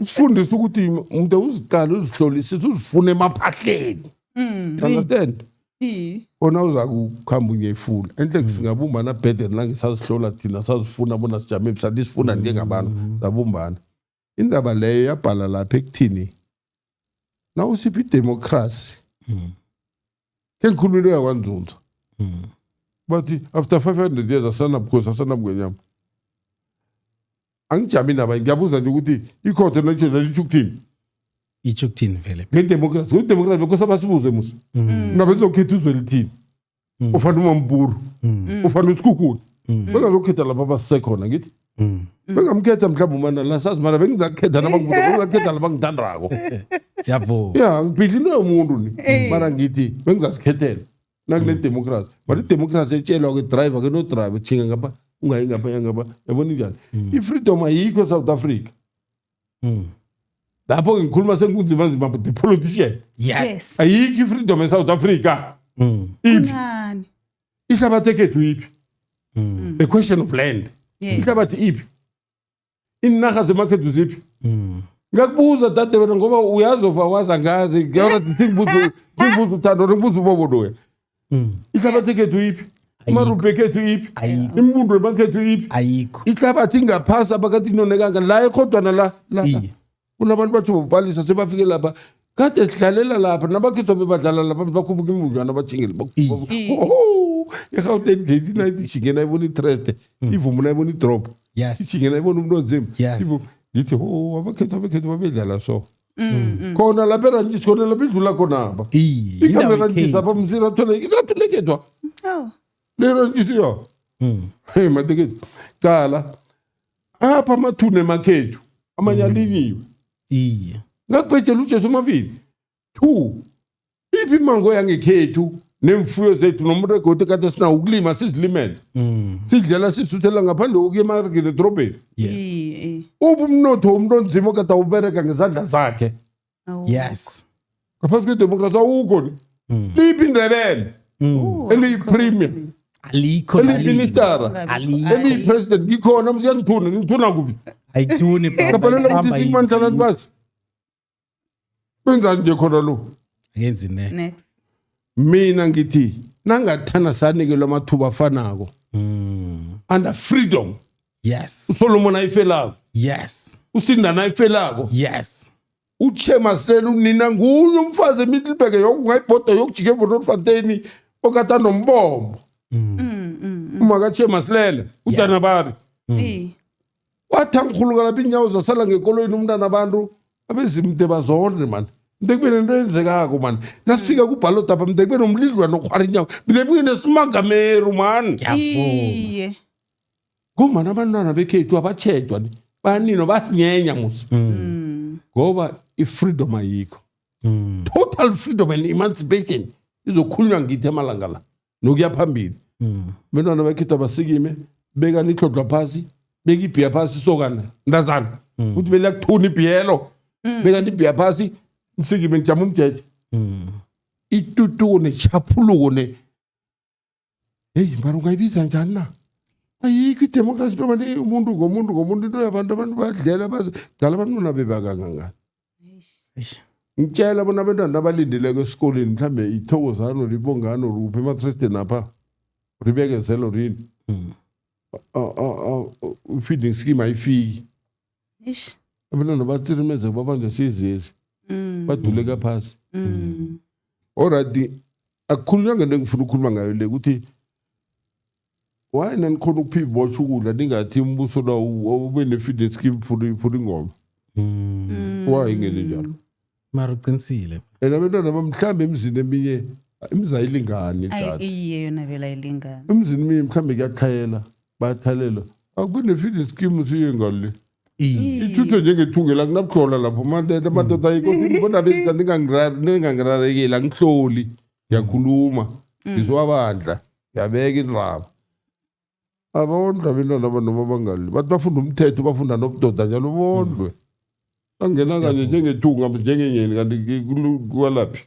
Speaker 4: Usifundisa ukuthi umuntu uziqala uzihlolisise uzifune emaphahleni. Understand? Ona uza kukhamba unyefula. Enhle singabumbana better nangisazihlola thina sazifuna bona sijame sathi sifuna njengabantu sabumbana. Indaba leyo yabhala lapha ekuthini nawusiphi idemocracy ke ngikhuluma into yakwanzunza bathi after 500 years asanabukhosi asanabungwenyama angijami nabanye ngiyabuza nje ukuthi ikhotho national litjho ukuthini
Speaker 2: Itsho ukuthini vele?
Speaker 4: Ngedemocracy ngedemocracy bekose abasibuze musa nabezokhetha uzwe lithini ufana umamburu ufana usikhukhuni bengazokhetha lapha abasisekhona ngithi bengamkhetha mhlawumbe umana la sazi mara bengizakukhetha nabangibuza bengizakukhetha laba ngithandako.
Speaker 2: Siyavuma.
Speaker 4: Ya ngibhidla into yomuntu ni mara ngithi bengizazikhethela nakune-democracy but i-democracy etshelwa ke driver ke no-driver tjhinga ngapha ungayi ngapha ya ngapha yabona injani i-freedom ayikho e-South Africa. Lapho ngikhuluma senkunzima nzima the politician.
Speaker 2: Yes.
Speaker 5: Yes.
Speaker 4: Ayikho i-freedom e-South Africa. Iphi?
Speaker 5: Kunani?
Speaker 4: Ihlabathi ekhethu iphi? The question of land. Ihlabathi iphi? Iinarha zemakhethu ziphi? Ngakubuza dade wena ngoba uyazofa waza ngazi ngiyathi ngibuza uthando ngibuza ubobo loya. Ihlabathi ekhethu iphi? Imarubhi ekhethu iphi?
Speaker 2: Ayikho.
Speaker 4: Imbundu emakhethu iphi?
Speaker 2: Ayikho.
Speaker 4: Ihlabathi ingaphasi abakathi inonekanga la ekhodwana la la la.
Speaker 2: Iye.
Speaker 4: Kunabantu bathi bobhalisa sebafike lapha kade sidlalela lapha nabakhethwa bebadlala lapha bakhuphuka imbunjwana bajingele. I-Gauteng gate nayithi ijinge nayibona itreste ivumo nayibona idrop ijinge nayibona umuntu onzima. Ngithi ho abakhethwa abekhethu babedlala so khona lapha erantshisi khona lapha idlula khonapha.
Speaker 2: Iye.
Speaker 4: Ikhambe
Speaker 2: Indawo
Speaker 4: erantshisi
Speaker 2: yekhethu.
Speaker 4: apha msirathole irathulekethwa
Speaker 5: Oh.
Speaker 4: le rantshisi yo. Hey matekethu cala apha amathuna emakhethu amanye alinyiwe.
Speaker 2: Iye.
Speaker 4: Ngakubhejela uJesu mavili two iphi imango yangekhethu nemfuyo zethu nomregodi kade sinawo ukulima sizilimele sidlela sisuthela ngaphandle kokuya emarikeni edorobheni.
Speaker 2: Yes.
Speaker 4: Uphi umnotho womuntu onzima okade awubereka ngezandla zakhe?
Speaker 5: Awukho.
Speaker 2: Yes.
Speaker 4: Ngaphasi kwedemokrasi awukho ni liphi indebele eliyi-premier
Speaker 2: Alikho naliphi.
Speaker 4: eliyiministara
Speaker 2: Alikho.
Speaker 4: eliyi-president ngikhona msiyangithuna ngithuna kuphi?
Speaker 2: Ayithuni baba.
Speaker 4: Ngabhalela
Speaker 2: Ibamba
Speaker 4: ukuthi imansalani basi benzani nje khona lo.
Speaker 2: Akenzi next.
Speaker 5: Next.
Speaker 4: Mina ngithi nangathana sanikelwa amathuba afanako under freedom.
Speaker 2: Yes.
Speaker 4: uSolomon ayifelako.
Speaker 2: Yes.
Speaker 4: Usindana ayifelako.
Speaker 2: Yes.
Speaker 4: Uchemasilela unina ngunye umfazi eMiddelburg yokungayibhoda yokujika eVonorfontein okata nombombo uma kaChemasilela ujanabari wathi angikhuluka lapha iinyawo zasala ngekoloyini umntana abantu abezimde bazonde mani mde kube nento eyenzekako mani nasifika kubhalot apha mde kube nomlidlwana okhwara inyawo mde kube nesimangameru mani.
Speaker 2: Ngiyavuma.
Speaker 5: Iye.
Speaker 4: Ngombana abantwana bekhethu abatshejwa ni banino basinyenya musi ngoba i-freedom ayikho. Total freedom and emancipation izokhulunywa ngithi amalanga la nokuya phambili. Bentwana bekhethu abasikime bekani itlhodlwa phasi beka ibhiya phasi sokana mntazana uthi beliyakuthuna ibhiyelo bekani ibhiya phasi nisikime nijama umjeje itutuko nechaphuluko ne heyi mara ungayibiza njani na ayikho idemocracy ntoba umuntu ngomuntu ngomuntu into yabantu abantu bayadlela baze dala abantwana bebakangangani.
Speaker 2: Eish.
Speaker 4: Ngitshela bona abantwana abalindileko esikoleni mhlambe ithokozano libongano ruphi ematresteni apha ribekezelo rini i-feeding scheme ayifiki.
Speaker 5: Ish.
Speaker 4: Abantwana batsirimeze babanjwe sizezi baduleka phasi. Alright akukhulunywa ngento engifuna ukukhuluma ngayo le ukuthi Why nanikhona ukupha ibotjha ukudla ningathi umbuso la ube ne-feeding scheme for ingoma? Why ingene njalo?
Speaker 2: Mara uqinisile.
Speaker 4: And abantwana mhlawumbe emzini eminye imizi ayilingani
Speaker 5: Ayi,
Speaker 4: dade.
Speaker 5: Iye, yona vele ayilingani.
Speaker 4: Emzini eminye mhlawumbe kuyatlhayela, bayathalela. Akube ne-feeding scheme siye ngale. Ithuthwe njengethungela kunabuhlola lapho madoda amadoda ayikho bona bezita ningangirarekeli angihloli ngiyakhuluma ngizwabandla ngiyabeka indaba. Abondla abentwana aba noma bangali bathi bafunda umthetho bafunda nobudoda njalo bondlwe. Angena kanye njengethunga njengenyeni kanti kwalaphi?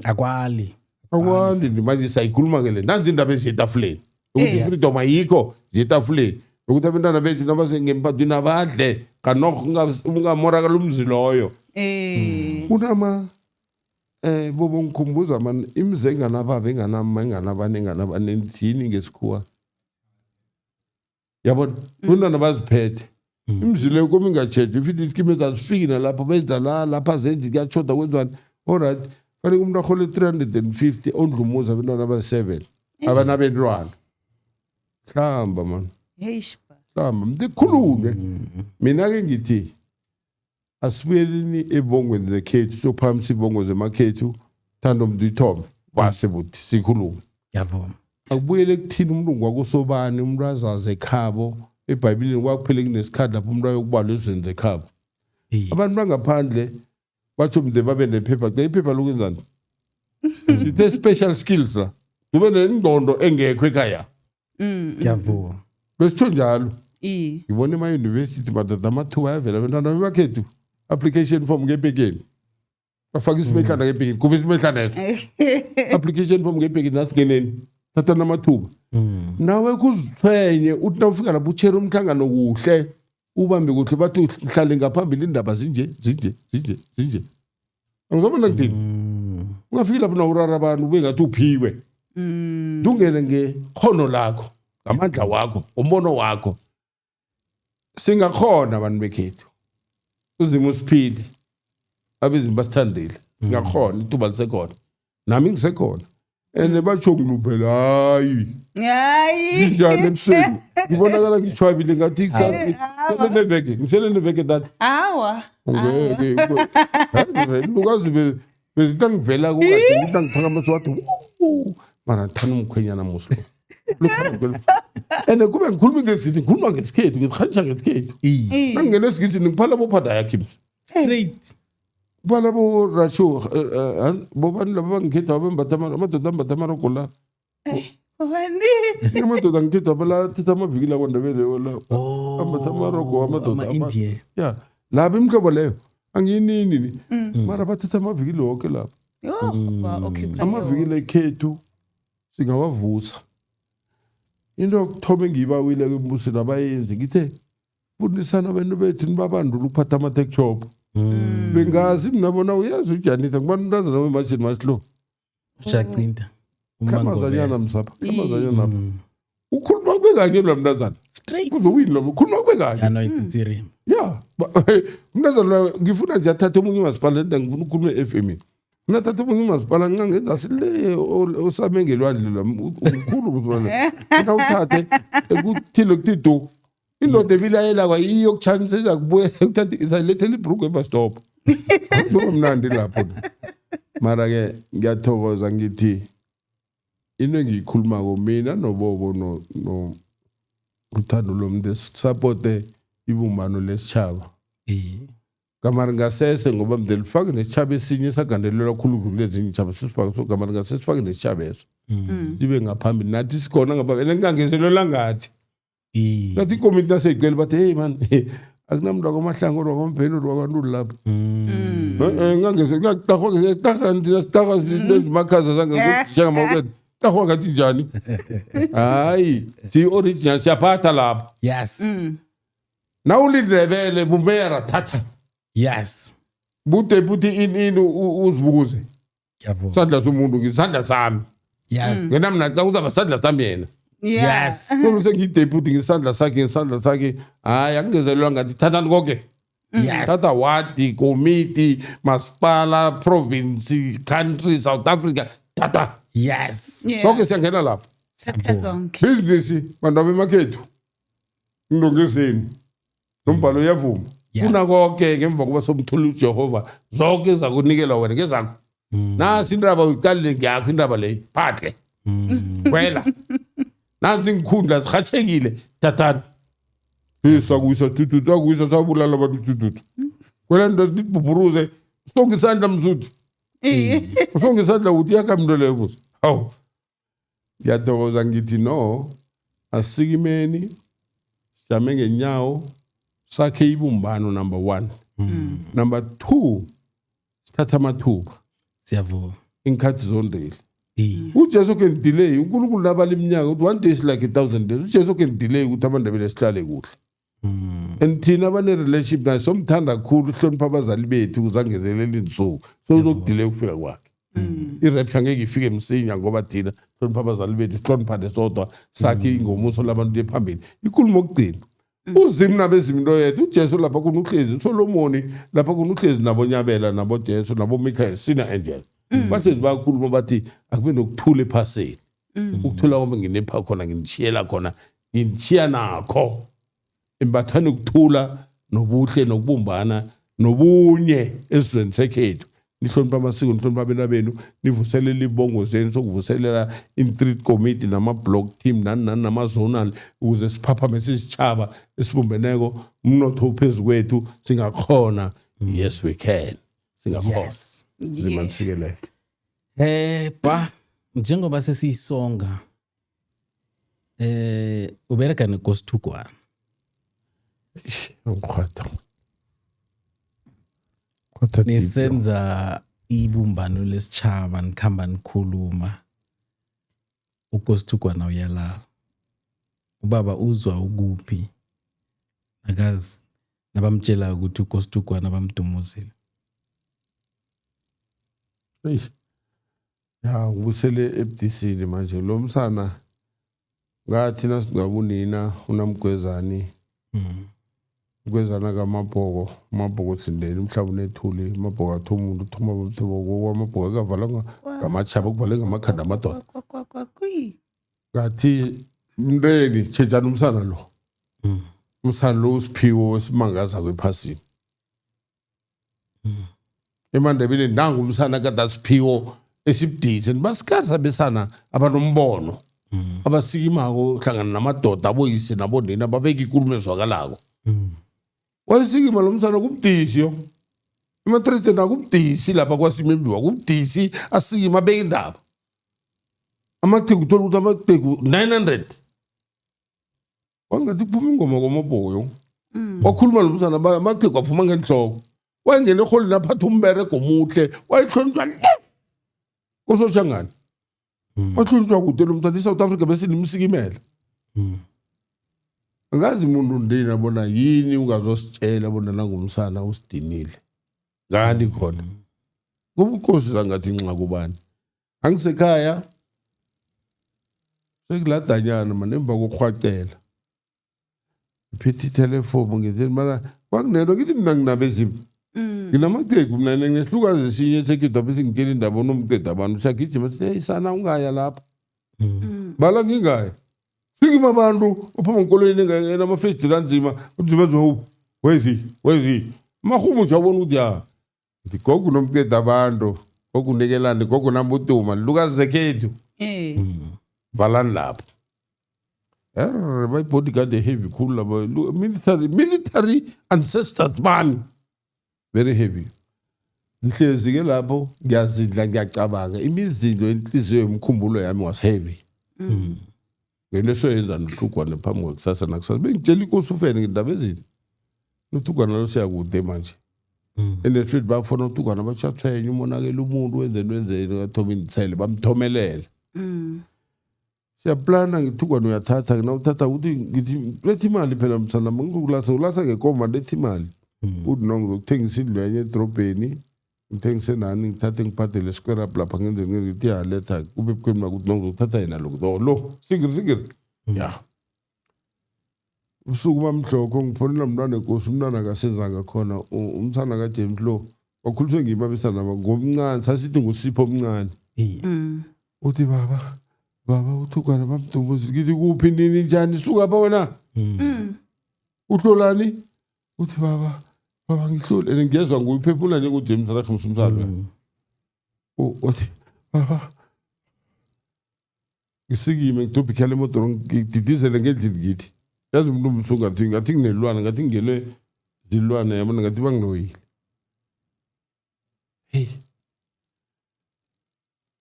Speaker 2: Akwali.
Speaker 4: Akwali ni manje sayikhuluma ke le nanzi indaba eziyetafuleni ukuthi freedom ayikho ziyetafuleni ukuthi abantwana bethu nabasengemphathweni abadle kanokho ungamorakala umzi loyo. Kunama bobo ngikhumbuza man imizi enganababa enganama enganabani enganabani nithini ngesikhuwa yabona abantwana baziphethe imizi leyo koma ingatshejwa ifithi iskimu ezazifiki nalapho benza la lapha zenzi kuyatshoda kwenziwani. Allright, fanele umuntu arhole 350 ondla umuzi abentwana abayi-7 abanabentwana hlamba man.
Speaker 5: Eish, ba.
Speaker 4: Hlamba mntu khulunywe. Mina-ke ngithi asibuyeleni ebongweni zekhethu siyophakamisa ibongo zemakhethu. Thando mntu ithombe base buthi sikhulume.
Speaker 2: Ngiyavuma.
Speaker 4: Akubuyele kuthini umlungu wakusobani umuntu azazi ekhabo ebhayibhilini kwakuphele kunesikhathi lapho umuntu ayokubalwa ezweni zekhabo. Abantu bangaphandle batsho mde babe nephepha xa iphepha lokwenzani sithe special skills la kube nengqondo engekho ekhaya.
Speaker 2: Ngiyavuma.
Speaker 4: Besitsho njalo.
Speaker 5: Iye.
Speaker 4: Ngibona ema-university madoda amathuba ayavela abentwana bemakhethu application form ngebhekeni bafake isimehlana ngebhekeni kube isimehlana eso application form ngebhekeni nasingeneni thatha namathuba nawe kuzithwenye uthi nawufika lapho utshere umhlangano kuhle ubambe kuhle bathi uhlale ngaphambili indaba zinje zinje zinje zinje angizobona ngithini ungafiki lapho nawurara abantu ube ngathi uphiwe ndungene ngekhono lakho ngamandla wakho umbono wakho singakhona abantu bekhethu uzima usiphile abezimba basithandile ngakhona ithuba lisekhona nami ngisekhona and batsho ngiluphela hayi.
Speaker 5: Hayi.
Speaker 4: Njani ebusweni ngibonakala ngitshwabile ngathi ngisele neveke ngisele neveke that
Speaker 5: Awa.
Speaker 4: ngeke lukazi bezita ngivela kukade ngita ngiphakama wathi "Wuu, mara thana umkhwenyana musi lo and kube ngikhuluma ngesithi ngikhuluma ngesikhethu ngizikhanisa ngesikhethu nangingena esigijini ngiphala bophada yakhe
Speaker 2: Straight.
Speaker 4: ngiphala borasho bobani laba bangikhetha abembatha amadoda ambatha amarogo la.
Speaker 5: Bani?
Speaker 4: Amadoda angikhetha abala thetha amaviki la kwandebele la
Speaker 2: Oh.
Speaker 4: ambatha amarogo amadoda
Speaker 2: Ama-India.
Speaker 4: Ya lapho imihlobo leyo angiyinini ni mara bathetha amavikili woke lapho.
Speaker 5: Yo, ba occupy.
Speaker 4: Amavikili ekhethu singawavusa into yokuthoma engiyibawile embusweni abayenzi ngithe fundisana abantu bethu nibabandula ukuphatha ama-tech shop bengazi mina bona uyazi ujanitha ngibona umntazana wemashini maslo.
Speaker 2: Ujacinta.
Speaker 4: Hlamazanyana msapha hlamazanyana apha ukhuluma kube kanye lwa mntazana.
Speaker 2: Straight.
Speaker 4: Kuzokuyini lo ukhuluma kube kanye.
Speaker 2: Yeah, no, it's it's
Speaker 4: Ya umntazana loyo ngifuna nje athathe omunye umasipala nda ngifuna ukukhuluma e-FM mina athathe omunye umasipala ncangenza le osame ngelwandle lwami umkhulu umntwana funa uthathe ekuthile kuthi du indoda ebilayelakwa iyo kutshanisa iza kubuya kuthatha izayilethela ibhrugu ebastop kuzoba mnandi lapho mara-ke ngiyathokoza ngithi into engiyikhulumako mina nobobo no uthando lomntu sisapote ibumbano lesitjhaba kamari ngasese ngoba mde lifake nesitjhaba esinye sagandelelwa khulu kudlula ezinye itjhaba sisifake so kamari ngasese sifake nesitjhaba eso sibe ngaphambili nathi sikhona ngaphambili and kungangezelelwa ngathi nathi ikomiti naseyigcwele bathi hey man akunamntu wakwamahlango wakwampheni wakwantuli lapho ngangezekutahwa zangemakhaza ngathi njani hayi siyi-original siyaphatha lapho.
Speaker 2: Yes.
Speaker 4: Nawulindebele bumera thatha
Speaker 2: Yes.
Speaker 4: budeputy ini uzibuze.
Speaker 2: Ngiyavuma.
Speaker 4: Sandla somuntu ngisandla sami.
Speaker 2: Yes.
Speaker 4: Ngena mna xa kuzaba sandla sami yena.
Speaker 5: Yeah.
Speaker 2: Yes.
Speaker 4: Kolu sengiyideputy ngisandla sakhe ngisandla sakhe hayi akungezelelwa ngathi thathani konke.
Speaker 2: Yes.
Speaker 4: Thatha wadi komiti masipala province country South Africa thatha.
Speaker 2: Yes.
Speaker 5: Yeah.
Speaker 4: Sonke siyangena lapho.
Speaker 5: Thatha zonke.
Speaker 4: Business bantu abemakhethu ngilongezeni nombhalo uyavuma.
Speaker 2: Yes.
Speaker 4: Funa konke ngemva kokuba somthula uJehova zonke zakunikela wena ngezakho. Nasi indaba uyiqalile ngiyakho indaba leyi phahle. Kwela. Nansi ingikhundla zihatshekile thathani. Sakuyisa tututu akuyisa sabulala abantu tututu. Kwela nto nibhubhuruze sonke isandla msuthu. Usonke isandla uthi yakamnto leyo musa. Hawu. Ngiyathokoza ngithi no asikimeni sijame ngenyawo sakhe ibumbano number 1. Number 2 sithatha amathuba
Speaker 2: Siyavuma.
Speaker 4: inkhathi zondile.
Speaker 2: Iye.
Speaker 4: uJesu can delay uNkulunkulu nabala iminyaka ukuthi one day is like a thousand days uJesu can delay ukuthi amaNdebele sihlale kuhle. And thina abane-relationship naye somthanda kakhulu uhlonipha abazali bethu ukuze angezelele insuku so uzokudelay ukufika kwakhe. I-rapture ngeke ifike msinya ngoba thina hlonipha abazali bethu sihloniphane sodwa sakhe ingomuso labantu ephambili. Inkulumo yokugcina uzimu nabezimu into yethu uJesu lapha kuna uhlezi uSolomoni lapha kuna uhlezi nabonyabela naboJesu naboMichael senior angel bahlezi bayakhuluma bathi akube nokuthula ephasini. Ukuthula kwami nginipha khona nginishiyela khona nginishiya nakho imbathwane ukuthula nobuhle nokubumbana nobunye esizweni sekhethu. Nihlonipha amasiko nihlonipha abantu benu nivuselele ibongo zenu sokuvuselela in-street committee nama-block team nani nani nama-zonal ukuze siphaphame sisitshaba esibumbeneko umnotho uphezu kwethu singakhona. Yes we can, singakhona.
Speaker 2: Yes.
Speaker 4: Zimanisikelele.
Speaker 2: Ba njengoba sesiyisonga ubereka neKosithugwana.
Speaker 4: Ngikhwatha khwatha.
Speaker 2: Nisenza ibumbano lesitjhaba nikhamba nikhuluma uKosithugwana uyalala. Ubaba uzwa ukuphi akazi nabamtshela ukuthi uKosithugwana bamdumuzile.
Speaker 4: Eish. Ya ngibusele ebudisini manje lo msana ngathi nasingabunina unamgwezani mgwezana kaMabhoko uMabhoko sindeni umhlaba unethuli uMabhoko athi umuntu uthoma umthoboko kwamabhoko akavalwa ngamachaba kuvale ngamakhanda amadoda. Ngathi mnteni tshejani umsana lo. Umsana lo usiphiwo esimangaza kwephasini. EmaNdebeleni nangu umsana kade asiphiwo esibudisi basikhathi sabesana abanombono abasikimako hlangana namadoda aboyise nabonina babeka ikulumo ezwakalako. Wayesikima lo msana kubudisi yo ematresteni akubudisi lapha kwasimembiwa kubudisi asikima abeka indaba amathegu uthola ukuthi amathegu 900 wangathi kuphuma ingoma kwamabhoyo wakhuluma lo msana amathegu aphuma ngenhloko wayengena eholini aphatha umberego omuhle wayehlonitshwa le kososhangane wahlonitshwa kude lo mthatha i-South Africa bese nimsikimela. Angazi umuntu ndina bona yini ungazositshela bona nangumsana usidinile ngani khona ngoba ukosi zangathi nxa kubani angisekhaya sekuladanyana mani emva kokuhwacela ngiphethe ithelefoni ngithi mana kwakunento ngithi mina nginabezimu nginamathegu mina ngehlukazi esinye sekidwa bese ngitshela indaba onomqeda abantu siyagijima sithi hey sana ungaya lapha bala ngingaya sikima abantu uphuma nkolweni enamafestile anzima unzima nzima wezi wezi mahumu nje abona ukuthi ya ngithi gogo nomqeda abantu gogo unikelani gogo namuduma lukazi zekhethu valani lapho my bodyguard heavy khulu laba military ancestors bani very heavy. Ngihlezi ke lapho ngiyazidla ngiyacabanga imizindlo enhliziyo yomkhumbulo yami was heavy. Ngento esoyenza nohlugwane phambi kwakusasa nakusasa bengitshela inkosi ufene ngendaba ezinto uthugwana lo siyakude manje and street bafona uthugwana batshathwenye umonakele umuntu wenzeni wenzeni athoma indithele bamthomelele. Siyaplana ngithugwana uyathatha nawuthatha ukuthi ngithi letha imali phela msana ngizokulasa ulasa ngekomba letha imali uthi no ngizokuthengisa indlu enye edrobheni ngithengise nani ngithathe ngibhadele square up lapha ngenze ngithi ya letha kube bukhweni ukuthi no ngizokuthatha yena lo lo singiri singiri ya ubusuku bamhlokho ngifonela umntwana enkosi umntwana akasenzanga khona umsana kaJames lo wakhuliswe ngimi abesana ngomncane sasithi ngusipho omncane. Uthi baba Baba uthugwana bamdumuzi, ngithi kuphi, nini, njani, suka pha wena. Uhlolani? Uthi baba, baba ngihlole. And ngiyezwa nguyiphefumula njengoJames Rachms umsalo. Uthi baba, ngisikime ngidobhe ikhala emodoro, ngididizele ngendlini. Ngithi yazi umuntu omsu, ngathi nginelwane, ngathi ngingenwe zilwane, yabona, ngathi bangiloyile. Hey,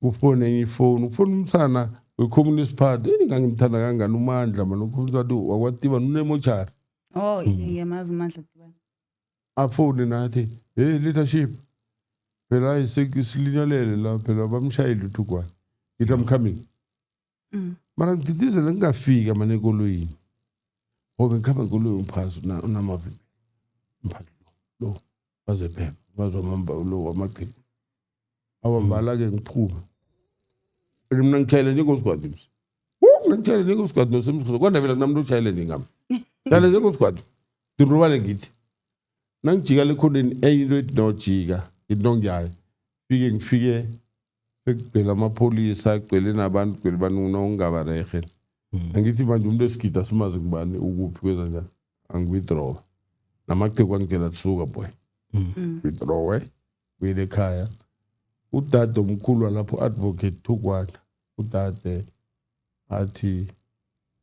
Speaker 4: ufone enye ifoni, ufone umsana we-Communist Party. Eyi, ngangimthanda kangani uMandla mani, uCommunist Party wakwaTibana unemochari.
Speaker 5: Oh, ngiyamazi uMandla Tibane.
Speaker 4: Afone nathi, hey leadership, phela hayi, silinyalele la, phela bamshayile uthugwana. Ngithi I'm coming. Mara ngididizele ngingafika mane ekoloyini, ngoba ngikhamba ngekoloyi, umphasi unamavimbi, umphathi lo wazephepha bazomamba lo wamagcina awambala-ke. Ngiphume and mina ngitshayela njengosigwadi msi. Mina ngitshayela njengosigwadi nosemsixhosa KwaNdebele, kunamuntu otshayele njengami, tshayela njengosigwadi dindrobale. Ngithi nangijika lekhoneni, enye into ethi nojika, ngithi nongiyayo, fike ngifike sekugcwele amapholisa, kugcwele nabantu, kugcwele abantu nongabarehe. Angithi manje umuntu esigida simazi ngubani, ukuphi, kwenza njani. Angiwithdrawa namaqhegu angitshela, suka boy, withdrawe, buyele ekhaya. Udade omkhulu walapho, Advocate Thugwana, udade athi,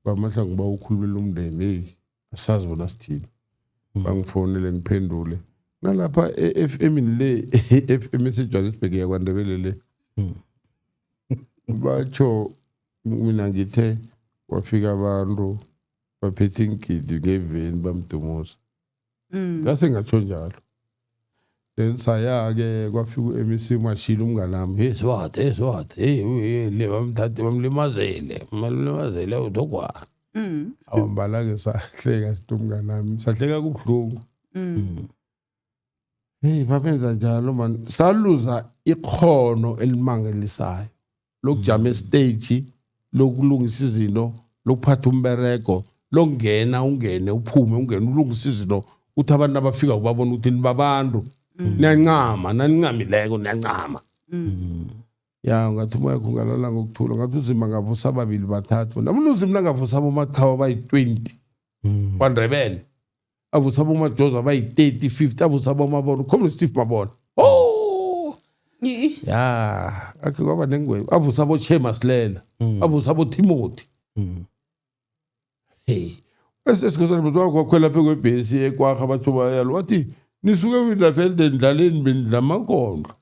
Speaker 4: bamahlangu ba ukhulumela umndeni, hey, asazi bona sithini. Bangifonele, ngiphendule nalapha e-FM le, e-FM eseJohannesburg yakwaNdebele le. Batsho mina ngithe kwafika abantu baphethe ingidi ngeveni bamdumuza. Ngase ngatsho njalo. Then saya-ke kwafika u-MEC Mashilo, umnganami, hey Swat, hey Swat, hey hey, le bamthathe, bamlimazele, bamlimazele uDogwana. Awambala-ke sahleka sithi umnganami, sahleka kubuhlungu. Hey, babenza njalo man, saluza ikhono elimangalisayo lokujama estage, lokulungisa izinto, lokuphatha umberego, lokungena ungene uphume ungene ulungisa izinto, uthi abantu abafika kubabona ukuthi nibabantu, niyancama, nanincamileko niyancama. Ya, ngathi umoya wakho ungalala ngokuthula. Ngathi uzima ngavusa ababili bathathu, namuna uzima nangavusa abomaqhawe abayi-20 kwaNdebele, avusa abomajoza abayi-30 50, avusa abomabona, Comrade Steve Mabona, oh ya, akhe kwaba nengwebo, avusa abochema silela, avusa aboTimothy. Hey, esesikhosana mntu wakhwela phe kwebhesi eKwarha, batho bayalo, wathi nisuke Winterveld ndlaleni, benidla amakondlo,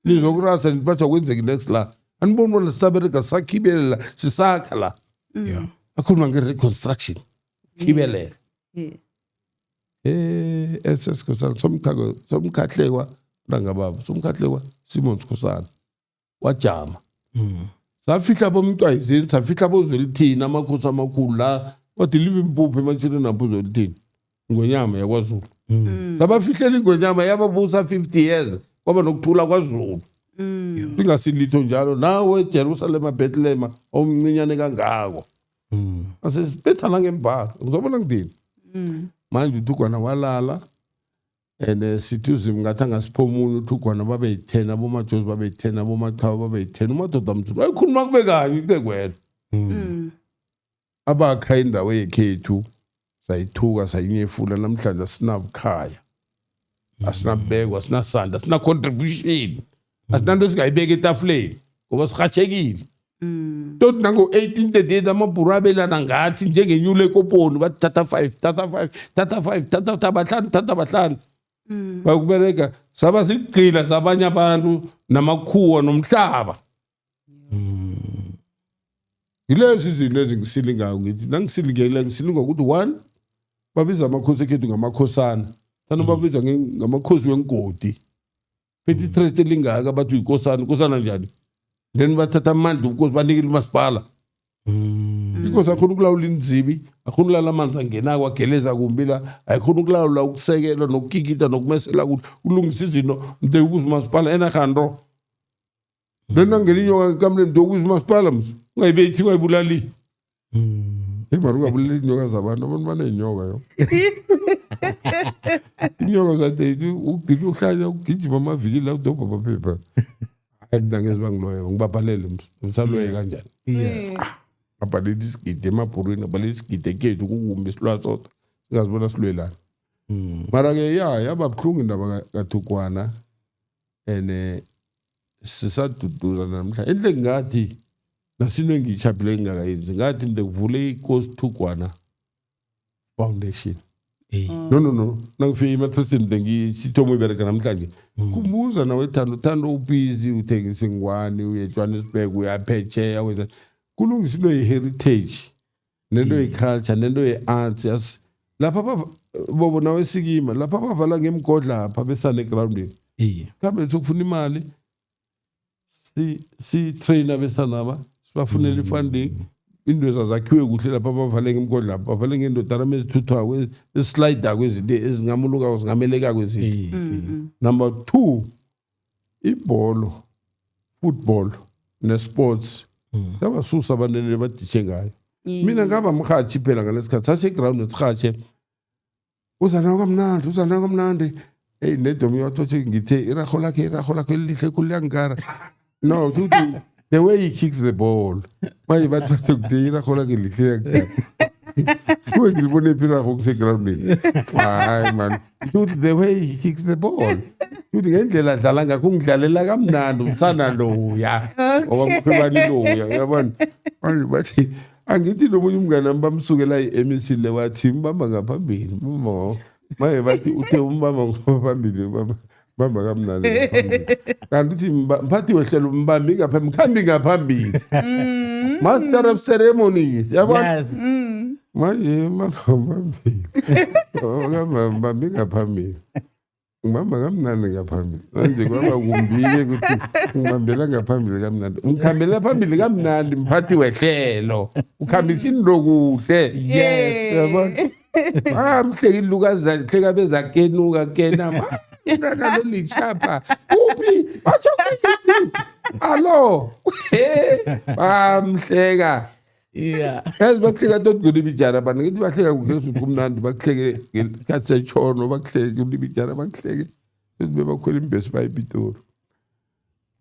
Speaker 4: nizokurasa, nithi batsho kwenzeki next la, aniboni bona sisaberega, sisakhibelela, sisakha la. Akhuluma nge-reconstruction, khibelela. SS Sikhosana, somkhako, somkhahlekwa ntangababa, somkhahlekwa Simon Sikhosana wajama. Safihla bomcwayizeni, safihla bozwelithini, amakhosi amakhulu la wadiliva impuphu ematshini apho, uzwelithini, ingonyama yakwaZulu. Sabafihlela ingonyama, yababusa 50 years, kwaba nokuthula kwaZulu. Ingasilitho njalo nawe Jerusalema, Bethlehem omncinyane kangako. Asesibethana ngembalo, ngizobona ngidini manje. Uthugwana walala and sithi uzima ngathi angasipha omunye uthugwana, babe yi-10, abomajozi babe yi-10, abomaqhawe babe yi-10, umadoda mthulu ayikhuluma kube kanye kutekwena. Abakha indawo yekhethu sayithuka, sayinyefula. Namhlanje asinabukhaya, asinabekwa, asinasandla, asina-contribution, asinanto esingayibeka etafuleni ngoba sirhatshekile. Toti nango-1838 amabhuru abelana ngathi njengenyulo ekoponi, bathi thatha five, thatha five, thatha five, thatha bahlanu, thatha bahlanu, bakubereka saba sigcila sabanye abantu namakhuwa nomhlaba. Yilezi izinto ezingisilingayo. Ngithi nangisilingekile, ngisilinga ukuthi one, babiza amakhosi ekhethu ngamakhosana, thana babiza ngamakhosi wengodi, phethe itrest elingaka, bathi uyikosana, ikosana njani? Then bathatha amandla ubukhosi banikile umasipala. Inkosi akhona ukulawula inzibi, akhona ukulawula amanzi angenako ageleza kumbi la, ayikhona ukulawula ukusekela nokukikita nokumesela kuthi ulungisa izinto. Mde ukuza umasipala enarhanro lena ngena inyoka ekamleni, mde ukuza umasipala mse, ungayibethi, ungayibulali. Hey mara ungabulali iinyoka zabantu, abantu baney'nyoka yo. Inyoka zade ugcina uhlanya, ugijima amaviki la, udobha amaphepha. Hayi, mina ngeze bangiloye, ngibabhalele, ngisaloye kanjani?
Speaker 2: Yeah.
Speaker 4: Ngabhalela isigidi emabhurwini, ngabhalela isigidi ekhethu, kukumbi silwa sodwa, singazibona silwelana. Mara-ke ya, yaba buhlungu indaba kaThugwana, and sisaduduza namhla. Enhle ngathi nasinto engiyitshaphile engingakayenzi, ngathi mde kuvule iKosi Thugwana Foundation. No, no, no, nangifika ematrasini mde ngisithomo ibereka namhlanje. Kumbuza nawe Thando, Thando ubhizi uthengisa ingwani, uye eJohannesburg, uyaphetsheya, wenza kulungisa into ye-heritage nento ye-culture nento ye-arts. Yas lapha bobo nawe sikima lapha bavala ngemgodla lapha besane egrawundini. Kambe sokufuna imali, si-train abesanaba, sibafunele i-funding, into ezazakhiwe kuhle lapha bavale ngemgodla lapha bavale ngendodarama ezithuthwako, ezislidako, ezinto ezingamulukako, zingamelekako ezinto. Number two, ibholo, football ne-sports, sabasusa abantu badishe ngayo. Mina ngaba mrhatshi phela ngalesikhathi, saseground sirhatshe, uza nawo kamnandi, uza nawo kamnandi. Eyi, nedomi wathi ngithe iraho lakhe, iraho lakhe elihle khulu liyangikara. No, tuthi the way he kicks the ball, manje bathi ngithe iraho lakhe lihle liyangikara, kube ngilibone phi iraho kusegroundini? Hayi man, tuthi the way he kicks the ball, tuthi ngendlela adlala ngakho, ungidlalela kamnandi umsana loya okwamkhwebani loya, uyabona. Manje bathi angithi nomunye umngane wami bamsukela i-MEC le, wathi mbamba ngaphambili, mbamba maye, bathi uthe umbamba ngaphambili, bamba kamnandi ngaphambili. Kanti uthi mphathi wehlelo, mbambi ngaphambili, mkhambi ngaphambili, master of ceremonies, yabona.
Speaker 2: Yes.
Speaker 4: Manje mbamba ngaphambili, mbambi ngaphambili, ngibamba kamnandi ngaphambili. Manje kwaba kumbike ukuthi ngibambela ngaphambili kamnandi, ngikhambela phambili kamnandi, mphathi wehlelo ukhambisa into kuhle.
Speaker 2: Yes.
Speaker 4: Yabona, ah, mhleka ilukaza, hleka bezakenuka kena nalolichapha uphi, batsho kuyini, alo bamhleka. Yazi bakuhleka toti kulibijana abantu, ngithi bahleka kuhle kumnandi, bakuhleke ngesikhathi setshono, bakuhleke kulibijana, bakuhleke bethi bebakhwela imbhesi baye ePitori.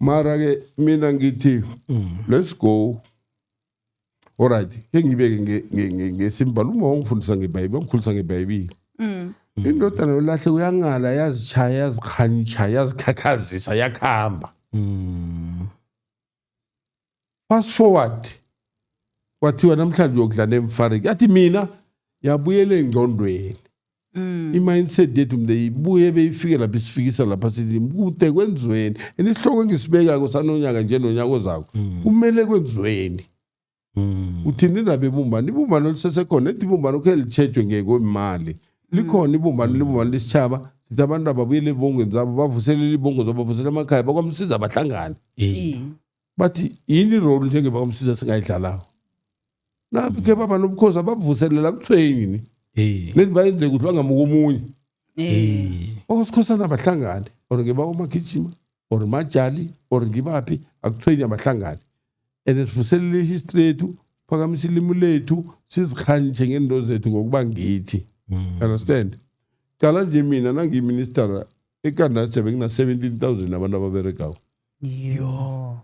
Speaker 4: Mara-ke mina ngithi let's go. Alright, ke ngibeke ngesimbalo, uma wangifundisa ngebhayibheli, wangikhulisa ngebhayibheli. Indodana yolahle uyangala, yazichaya, yazikhantsha, yazikhakhazisa, yakhamba. Fast forward, kwathiwa namhlanje uyokudla nemfariki, yathi mina yabuyela engcondweni. I-mindset yethu mde ibuye beyifike lapha, isifikisa lapha sithi kude kwenziweni, and isihloko engisibekako sanonyaka nje nonyaka ozako, kumele kwenziweni. Uthini indaba ebumbano? Ibumbano lisesekhona, ethi ibumbano khe litshejwe ngekwemali, likhona ibumbano, libumbano lesitshaba. Sithi abantu ababuyele ebongweni zabo, bavuselele ibongo zabo, bavuselele amakhaya, bakwamsiza bahlangane. Bathi yini irole njengebakwamsiza singayidlalako naphi khe baba nobukhosi abavuselela kuthweni nethi bayenze kuhle, bangamuki omunye. Okosikhosana bahlangane, or ngebakomagijima or majali or ngibaphi, akuthweni, abahlangane and sivuselele ihistory yethu, phakamise ilimi lethu, sizikhantshe ngento zethu ngokuba ngithi, understand? Cala nje mina nangiyiministera eKandaja, bekuna-17 000 abantu ababeregako.
Speaker 5: Yo.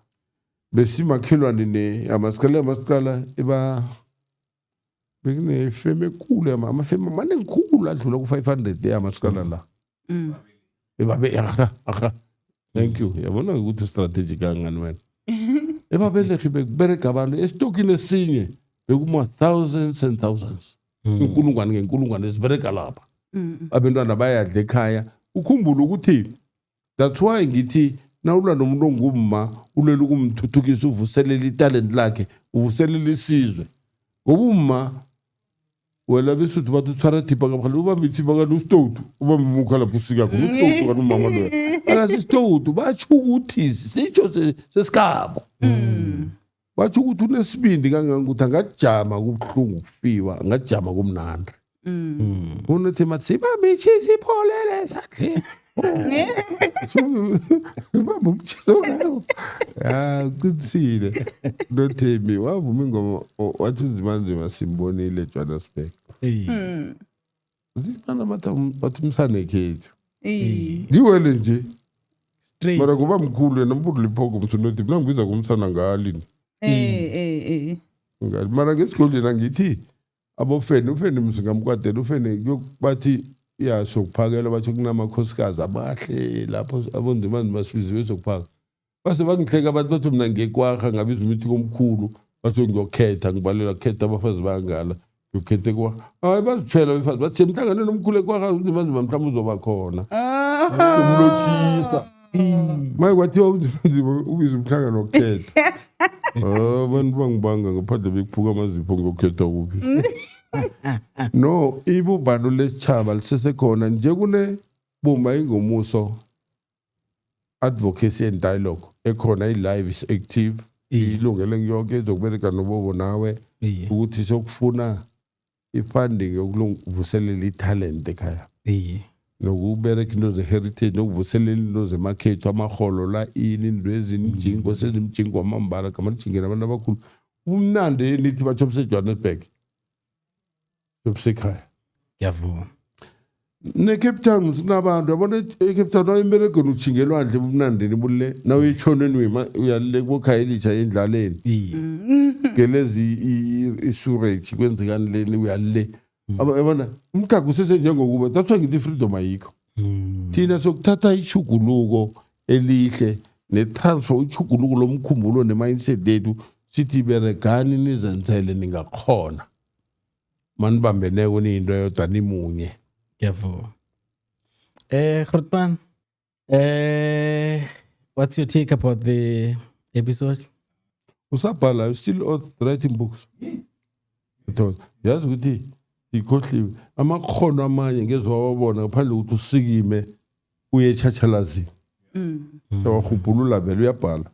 Speaker 4: Besimakhelwane ne amasicala, amasicala eba bekunefemu ekulu, amafemu amaningi khulu adlula ku-500 yamasicala la. Ebabe aha aha, thank you. Yabona ukuthi strategic kangani wena. Ebabelegi bekuberega abantu esitokini esinye, bekuma thousands and thousands, inkulungwane ngenkulungwane eziberega lapha. Abantwana bayadla ekhaya. Ukhumbule ukuthi that's why ngithi nawulwa nomuntu ongumma, ulwela ukumthuthukisa, uvuselela italent lakhe, uvuselela isizwe, ngoba umma wena besuthu bathi uthwara thipha ngaphandle, ubambe ithipha kanti usitoutu, ubambe umukha lapho usika khona usitoutu, kanti umama loya akasisitoutu. Batsho ukuthi sitsho sesikhabo, batsho ukuthi unesibindi kangangokuthi angajama kubuhlungu kufiwa, angajama kumnandi. Unothi mathi sibambe sipholele esandleni, ubamba umtshiso ngawo. Ya, uqinisile noThembi, wavuma ingoma wathi unzimanzima, simbonile eJohannesburg. Zibana bathi bathi umsane khethu ngiwele nje.
Speaker 2: Straight.
Speaker 4: Mara kuba mkhulu yena mkhulu Liphoko msunothi mina ngibiza kumsana ngali.
Speaker 5: Eh eh eh.
Speaker 4: Ngali mara ngesigodlweni angithi abofeni ufeni msingamkwadela ufeni bathi ya sokuphakela bathi kunamakhosikazi abahle lapho abonzima nzima sibiziwe sokuphaka. Base bangihleka abantu bathi mina ngekwarha ngabiza umuthi komkhulu bathi ngiyokhetha ngibalela khetha abafazi bangala ngiyokhetha ekwarha. Hayi bazithwela abafazi bathi semhlanganweni omkhulu ekwarha unzima nzima mhlawumbe uzoba khona. Umlotshisa. Maye kwathiwa unzima nzima ubiza umhlangano wokukhetha. Ah, abantu bangibanga ngaphandle bekuphuka amazipho ngiyokhetha kuphi. No, ibumbano lesitjhaba lisesekhona nje kune bumba ingomuso advocacy and dialogue ekhona i-live is active ilungele yonke izokubereka nobobo nawe ukuthi sokufuna i-funding yokuvuselela i-talent ekhaya nokubereka into ze-heritage nokuvuselela into zemakhethu amaholo la ini into ezinijingo sezimjingo wamambala gamajingeni abantu abakhulu umnandi nithi batsho busejohannesburg yobusekhaya.
Speaker 2: Ngiyavuma.
Speaker 4: Ne-Cape Town sinabantu yabona e-Cape Town nawuyimberegweni utjhinga elwandle bumnandini bule nawuyetshonweni uyale kubokhayelitsha endlaleni gelezi i-sewerage kwenzekani leni uyale. Yabona umtlhago usesenjengokuba that's why ngithi i-freedom ayikho. Thina sokuthatha ishuguluko elihle ne-transfer ichuguluko lomkhumbulo ne-mindset yethu sithi beregani nizenzele ningakhona manibambeneko niyinto eyodwa nimunye.
Speaker 2: Ngiyavuma. Grootman, what's your take about the episode?
Speaker 4: Usabhala, you still writing books. Thokoza. Yazi ukuthi ikhohliwe amakhono amanye ngeze wawabona ngaphandle kokuthi usikime uye etshatshalazini wahubhulula vele uyabhala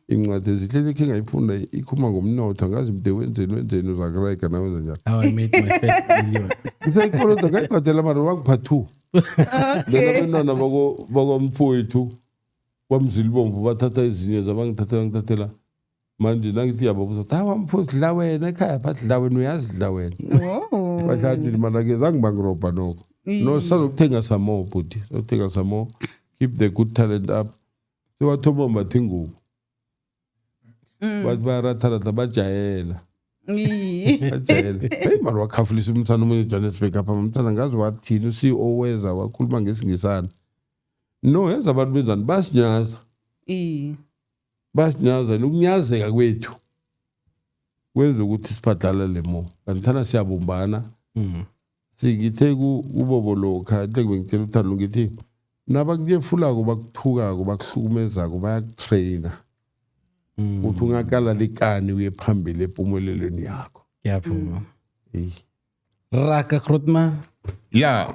Speaker 4: incwadi ezihle khe ngayifunda ikhuluma ngomnotho angazi mde wenzeni wenzeni uzakurega nawenza njalo.
Speaker 2: How I made my first million.
Speaker 4: Ngisayikoloda ngayibhadela mara wangipha two. Then abantwana bakwamfowethu kwamzilibomvu bathatha ezinye zabangithathela ngithathela manje nangithi yababuza ukuthi hawa mfo sidla wena ekhaya pha sidla wena uyazidla wena.
Speaker 5: Oh.
Speaker 4: Bahlathi mana ke zange bangirobha nokho no sazokuthenga some more bhuti sazokuthenga some more. Keep the good talent up. Sewathoma mbatha ingubo bathi bayaratharatha bajayela bajayela heyi mani wakhafulisa umthana omunye ejohannesburg apha umthana ngazi wathini u-CEO weza wakhuluma ngesingisana no yazi abantu benzani basinyaza basinyaza nokunyazeka kwethu kwenza ukuthi sibhadalele mo kanti thana siyabumbana. Singithe kubobo lokha ntle bengitshela uthando ngithi nabakunyefulako bakuthukako bakuhlukumezako bayakutraina ukuthi ungakala likani uye phambili empumelelweni yakho.
Speaker 2: Ngiyavuma.
Speaker 4: Eyi.
Speaker 2: Raka Grootman.
Speaker 6: Ya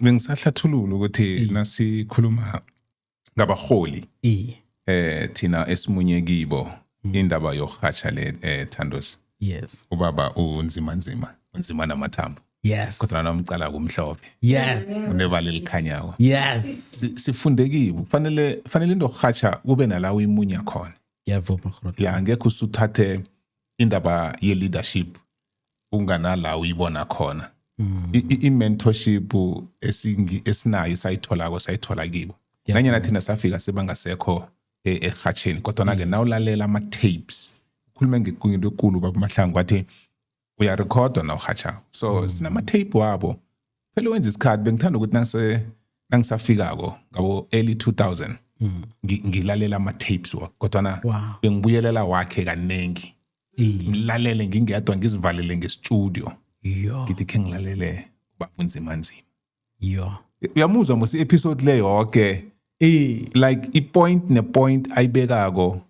Speaker 6: bengisahlathulula ukuthi nasikhuluma ngabaholi thina esimunye kibo indaba yokuhatsha le Thandos. Ubaba unzima nzima unzima namathambo. Kodwa namcala kumhlophe. Unebala elikhanyako. Sifunde kibo kufanele into yokuhatsha kube nala uyimunya khona.
Speaker 2: Ngiyavuma Grootman.
Speaker 6: Ya angekho usuthathe indaba ye leadership unganala uyibona khona. I-mentorship esinayo sayitholako sayithola kibo. Nanyana thina safika sebangasekho ehatsheni kodwa ke nawulalela ama tapes ukhulume ngento enkulu baba Mahlangu wathi uyarekhodwa na uhatsha so sinama tape wabo phela wenza isikhathi bengithanda ukuthi nangisafikako ngabo early 2000 ngilalela ama tapes wakhe kodwa bengibuyelela wakhe kaningi ngilalele ngingedwa ngizivalele ngestudio ngithi ke ngilalele ubaba unzima nzima. Uyamuzwa mos episode le yonke like i-point ne-point ayibekako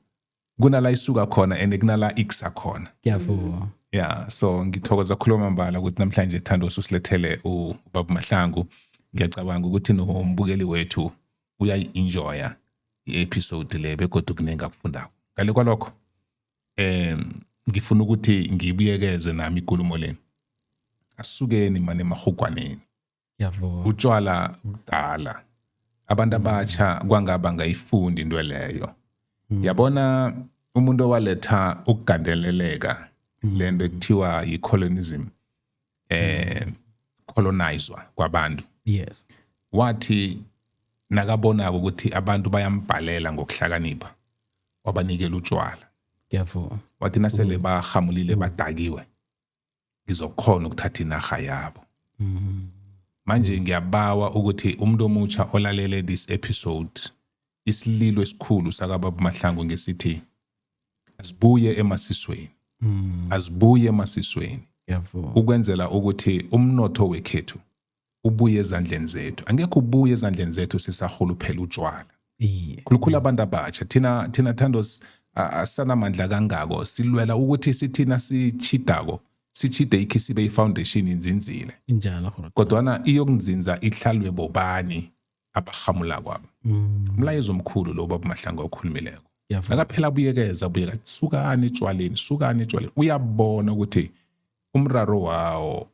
Speaker 6: kunala isuka khona and kunala iksa khona.
Speaker 2: Ngiyavuma.
Speaker 6: Yeah so ngithokoza khuluma mbala ukuthi namhlanje Thando usilethele ubaba Mahlangu. Ngiyacabanga ukuthi nombukeli wethu uyayi-enjoya i-episode le begodwa kuningi akufundako. Ngale kwalokho ngifuna ukuthi ngibuyekeze nami inkulumo le. Asukeni mane emahugwaneni.
Speaker 2: Ngiyavuma.
Speaker 6: Utshwala kudala abantu abatsha kwangaba ngayifundi into leyo. Yabona umuntu owaletha ukugandeleleka lento ekuthiwa yi-colonism colonizwa kwabantu. Wathi Nakabonako ukuthi abantu bayambhalela ngokuhlakanipha, wabanikela utshwala.
Speaker 2: Ngiyavuma.
Speaker 6: Wathi nasele bahamulile badakiwe, ngizokhona ukuthatha inarha yabo. Manje ngiyabawa ukuthi umuntu omutsha olalele this episode, isililo esikhulu sakababa Mahlangu ngesithi asibuye emasisweni, asibuye emasisweni,
Speaker 2: Ngiyavuma.
Speaker 6: ukwenzela ukuthi umnotho wekhethu ubuye ezandleni zethu. Angekho ubuye ezandleni zethu sisahuluphela utshwala. Khulukhulu abantu abatsha, thina Thando, asanamandla kangako. Silwela ukuthi sithina sichidako, sichide ikhisibe, i-foundation inzinzile.
Speaker 2: Injalo, Grootman.
Speaker 6: Kodwana iyokunzinza ihlalwe bobani abahamula kwabo? Umlayezo omkhulu lo baba Mahlangu awukhulumileko. Nakaphela abuyekeza, abuyeka, sukani etshwaleni, sukani etshwaleni. Uyabona ukuthi umraro wawo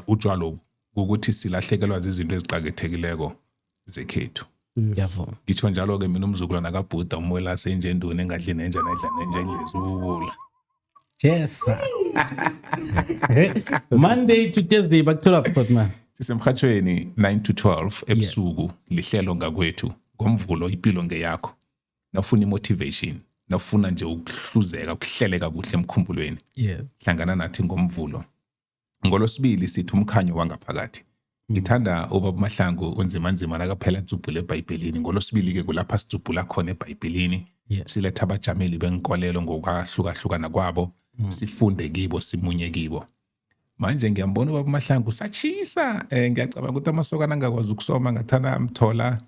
Speaker 6: utshwalo ukuthi silahlekelwa zizinto eziqakathekileko zekhethu.
Speaker 2: Ngiyavuma.
Speaker 6: Ngitsho njalo-ke mina, umzukulwana kaBhuda, umwelase, injenduni engadli nenja nedla nenja endlezi ububula.
Speaker 2: Yes. Monday to Thursday bakuthola Grootman?
Speaker 6: Sisemhathweni 9 to 12 ebusuku, lihlelo ngakwethu. Ngomvulo, impilo ngeyakho. Nawufuna i-motivation, nawufuna nje ukuhluzeka, ukuhleleka kuhle emkhumbulweni, hlangana nathi ngomvulo. Ngolosibili sithi umkhanyo wangaphakathi. Ngithanda ubaba Mahlangu unzima nzima nakaphela tsubhula eBhayibhelini. Ngolosibili-ke kulapha sitsubhula khona eBhayibhelini. Siletha abajameli benkolelo ngokwahlukahlukana kwabo, sifunde kibo, simunye kibo. Manje ngiyambona ubaba Mahlangu satshisa, ngiyacabanga ukuthi amasokana angakwazi ukusoma ngathana amthola,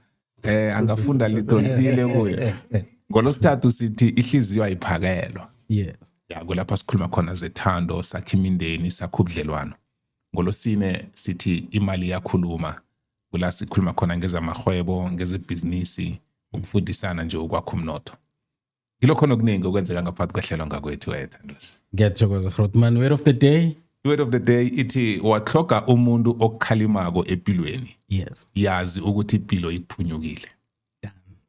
Speaker 6: angafunda litontile kuye. Ngolosithathu sithi ihliziyo ayiphakelwa. Ya, kulapha sikhuluma khona zethando, sakha imindeni, sakha ubudlelwano. Ngolosine sithi imali iyakhuluma, kula sikhuluma khona ngezamahwebo, ngezebhizinisi, ukufundisana nje ukwakha umnotho. Ngilokho nokuningi okwenzeka ngaphakathi kwehlelo ngakwethu, Thandosi.
Speaker 2: Ngiyathokoza, Grootman. Word of the day.
Speaker 6: Word of the day ithi wathloga umuntu okukhalimako empilweni, yazi ukuthi impilo ikuphunyukile.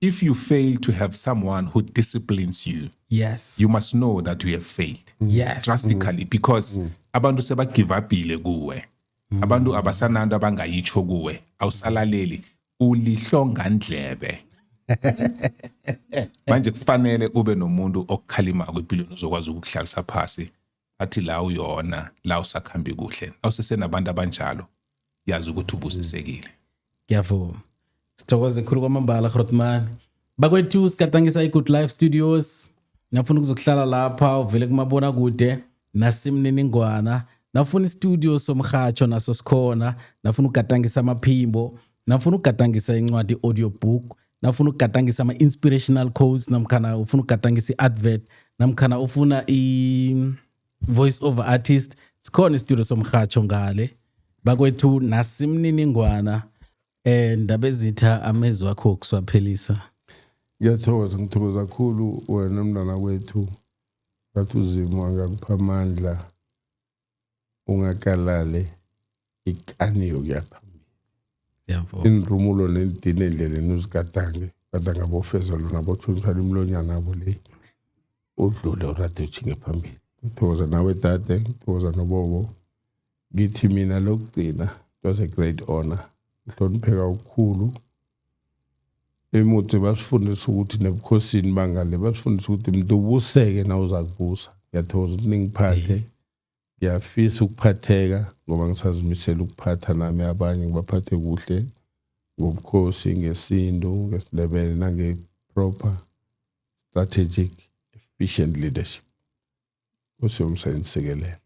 Speaker 6: If you fail to have someone who disciplines you, you must know that you have failed drastically, because abantu sebagive upile kuwe, abantu abasananto abangayitsho kuwe, awusalaleli, ulihlongandlebe. Manje kufanele ube nomuntu okukhalimako empilweni, uzokwazi ukukuhlalisa phasi athi la uyona la usakhambi kuhle. Awusesenabantu abanjalo, yazi ukuthi ubusisekile.
Speaker 2: Ngiyavuma. Sithokoze khulu kwamambala, Grootman. Bakwethu, sigadangisa i-Good Life Studios. Nafuna ukuzokuhlala lapha, uvele kumabona kude nasimniningwana. Nafuna istudio somhatsho, naso sikhona. Nafuna ukugadangisa amaphimbo, nafuna ukugadangisa incwadi, audiobook, nafuna ukugadangisa ama-inspirational quotes, namkhana ufuna ukugadangisa i-advert, namkhana ufuna i-voice over artist, sikhona istudio somhatsho ngale. Bakwethu, nasimniningwana. Ndaba ezitha, amezwi akho okuswaphelisa.
Speaker 4: Ngiyathokoza, ngithokoza kakhulu wena mntwana wethu. Ngathi uZimu angakupha amandla, ungakalale ikani yokuya phambili.
Speaker 2: Siyabonga.
Speaker 4: Inrumulo nendini endleleni uzigadange, gadanga bofezelo nabotshontshala imlonyana abo le, udlule urade utshinge phambili. Ngithokoza nawe dade, ngithokoza nobobo. Ngithi mina lokugcina, it was a great honor, ngihlonipheka okukhulu. Emuthe basifundisa ukuthi nebukhosini bangale basifundisa ukuthi umuntu ubuseke na uza kubusa. Ngiyathokoza ukuthi ningiphathe. Ngiyafisa ukuphatheka ngoba ngisazimisela ukuphatha nami abanye, ngibaphathe kuhle ngobukhosi, ngesintu, ngesiNdebele, nange-proper strategic efficient leadership. Nkosi yomsayinisikelele.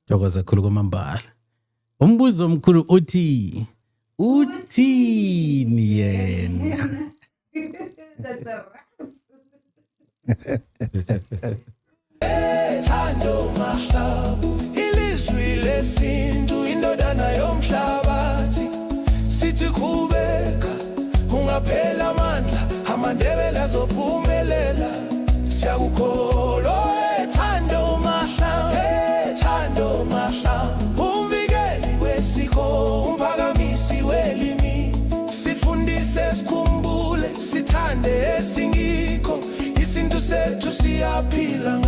Speaker 2: Thokoza khulu kwamambala. Umbuzo omkhulu uthi uthini yena?
Speaker 5: That's a wrap.
Speaker 1: Thando Mahlangu, ilizwi lesintu, indodana yomhlabathi. Sithi qhubeka, ungaphela amandla, amaNdebele azophumelela. Siyakukholwa, Thando Mahlangu, Thando Mahlangu, umvikeli wesiko, umphakamisi welimi. Sifundise, sikhumbule, sithande esingikho. Isintu sethu siyaphila.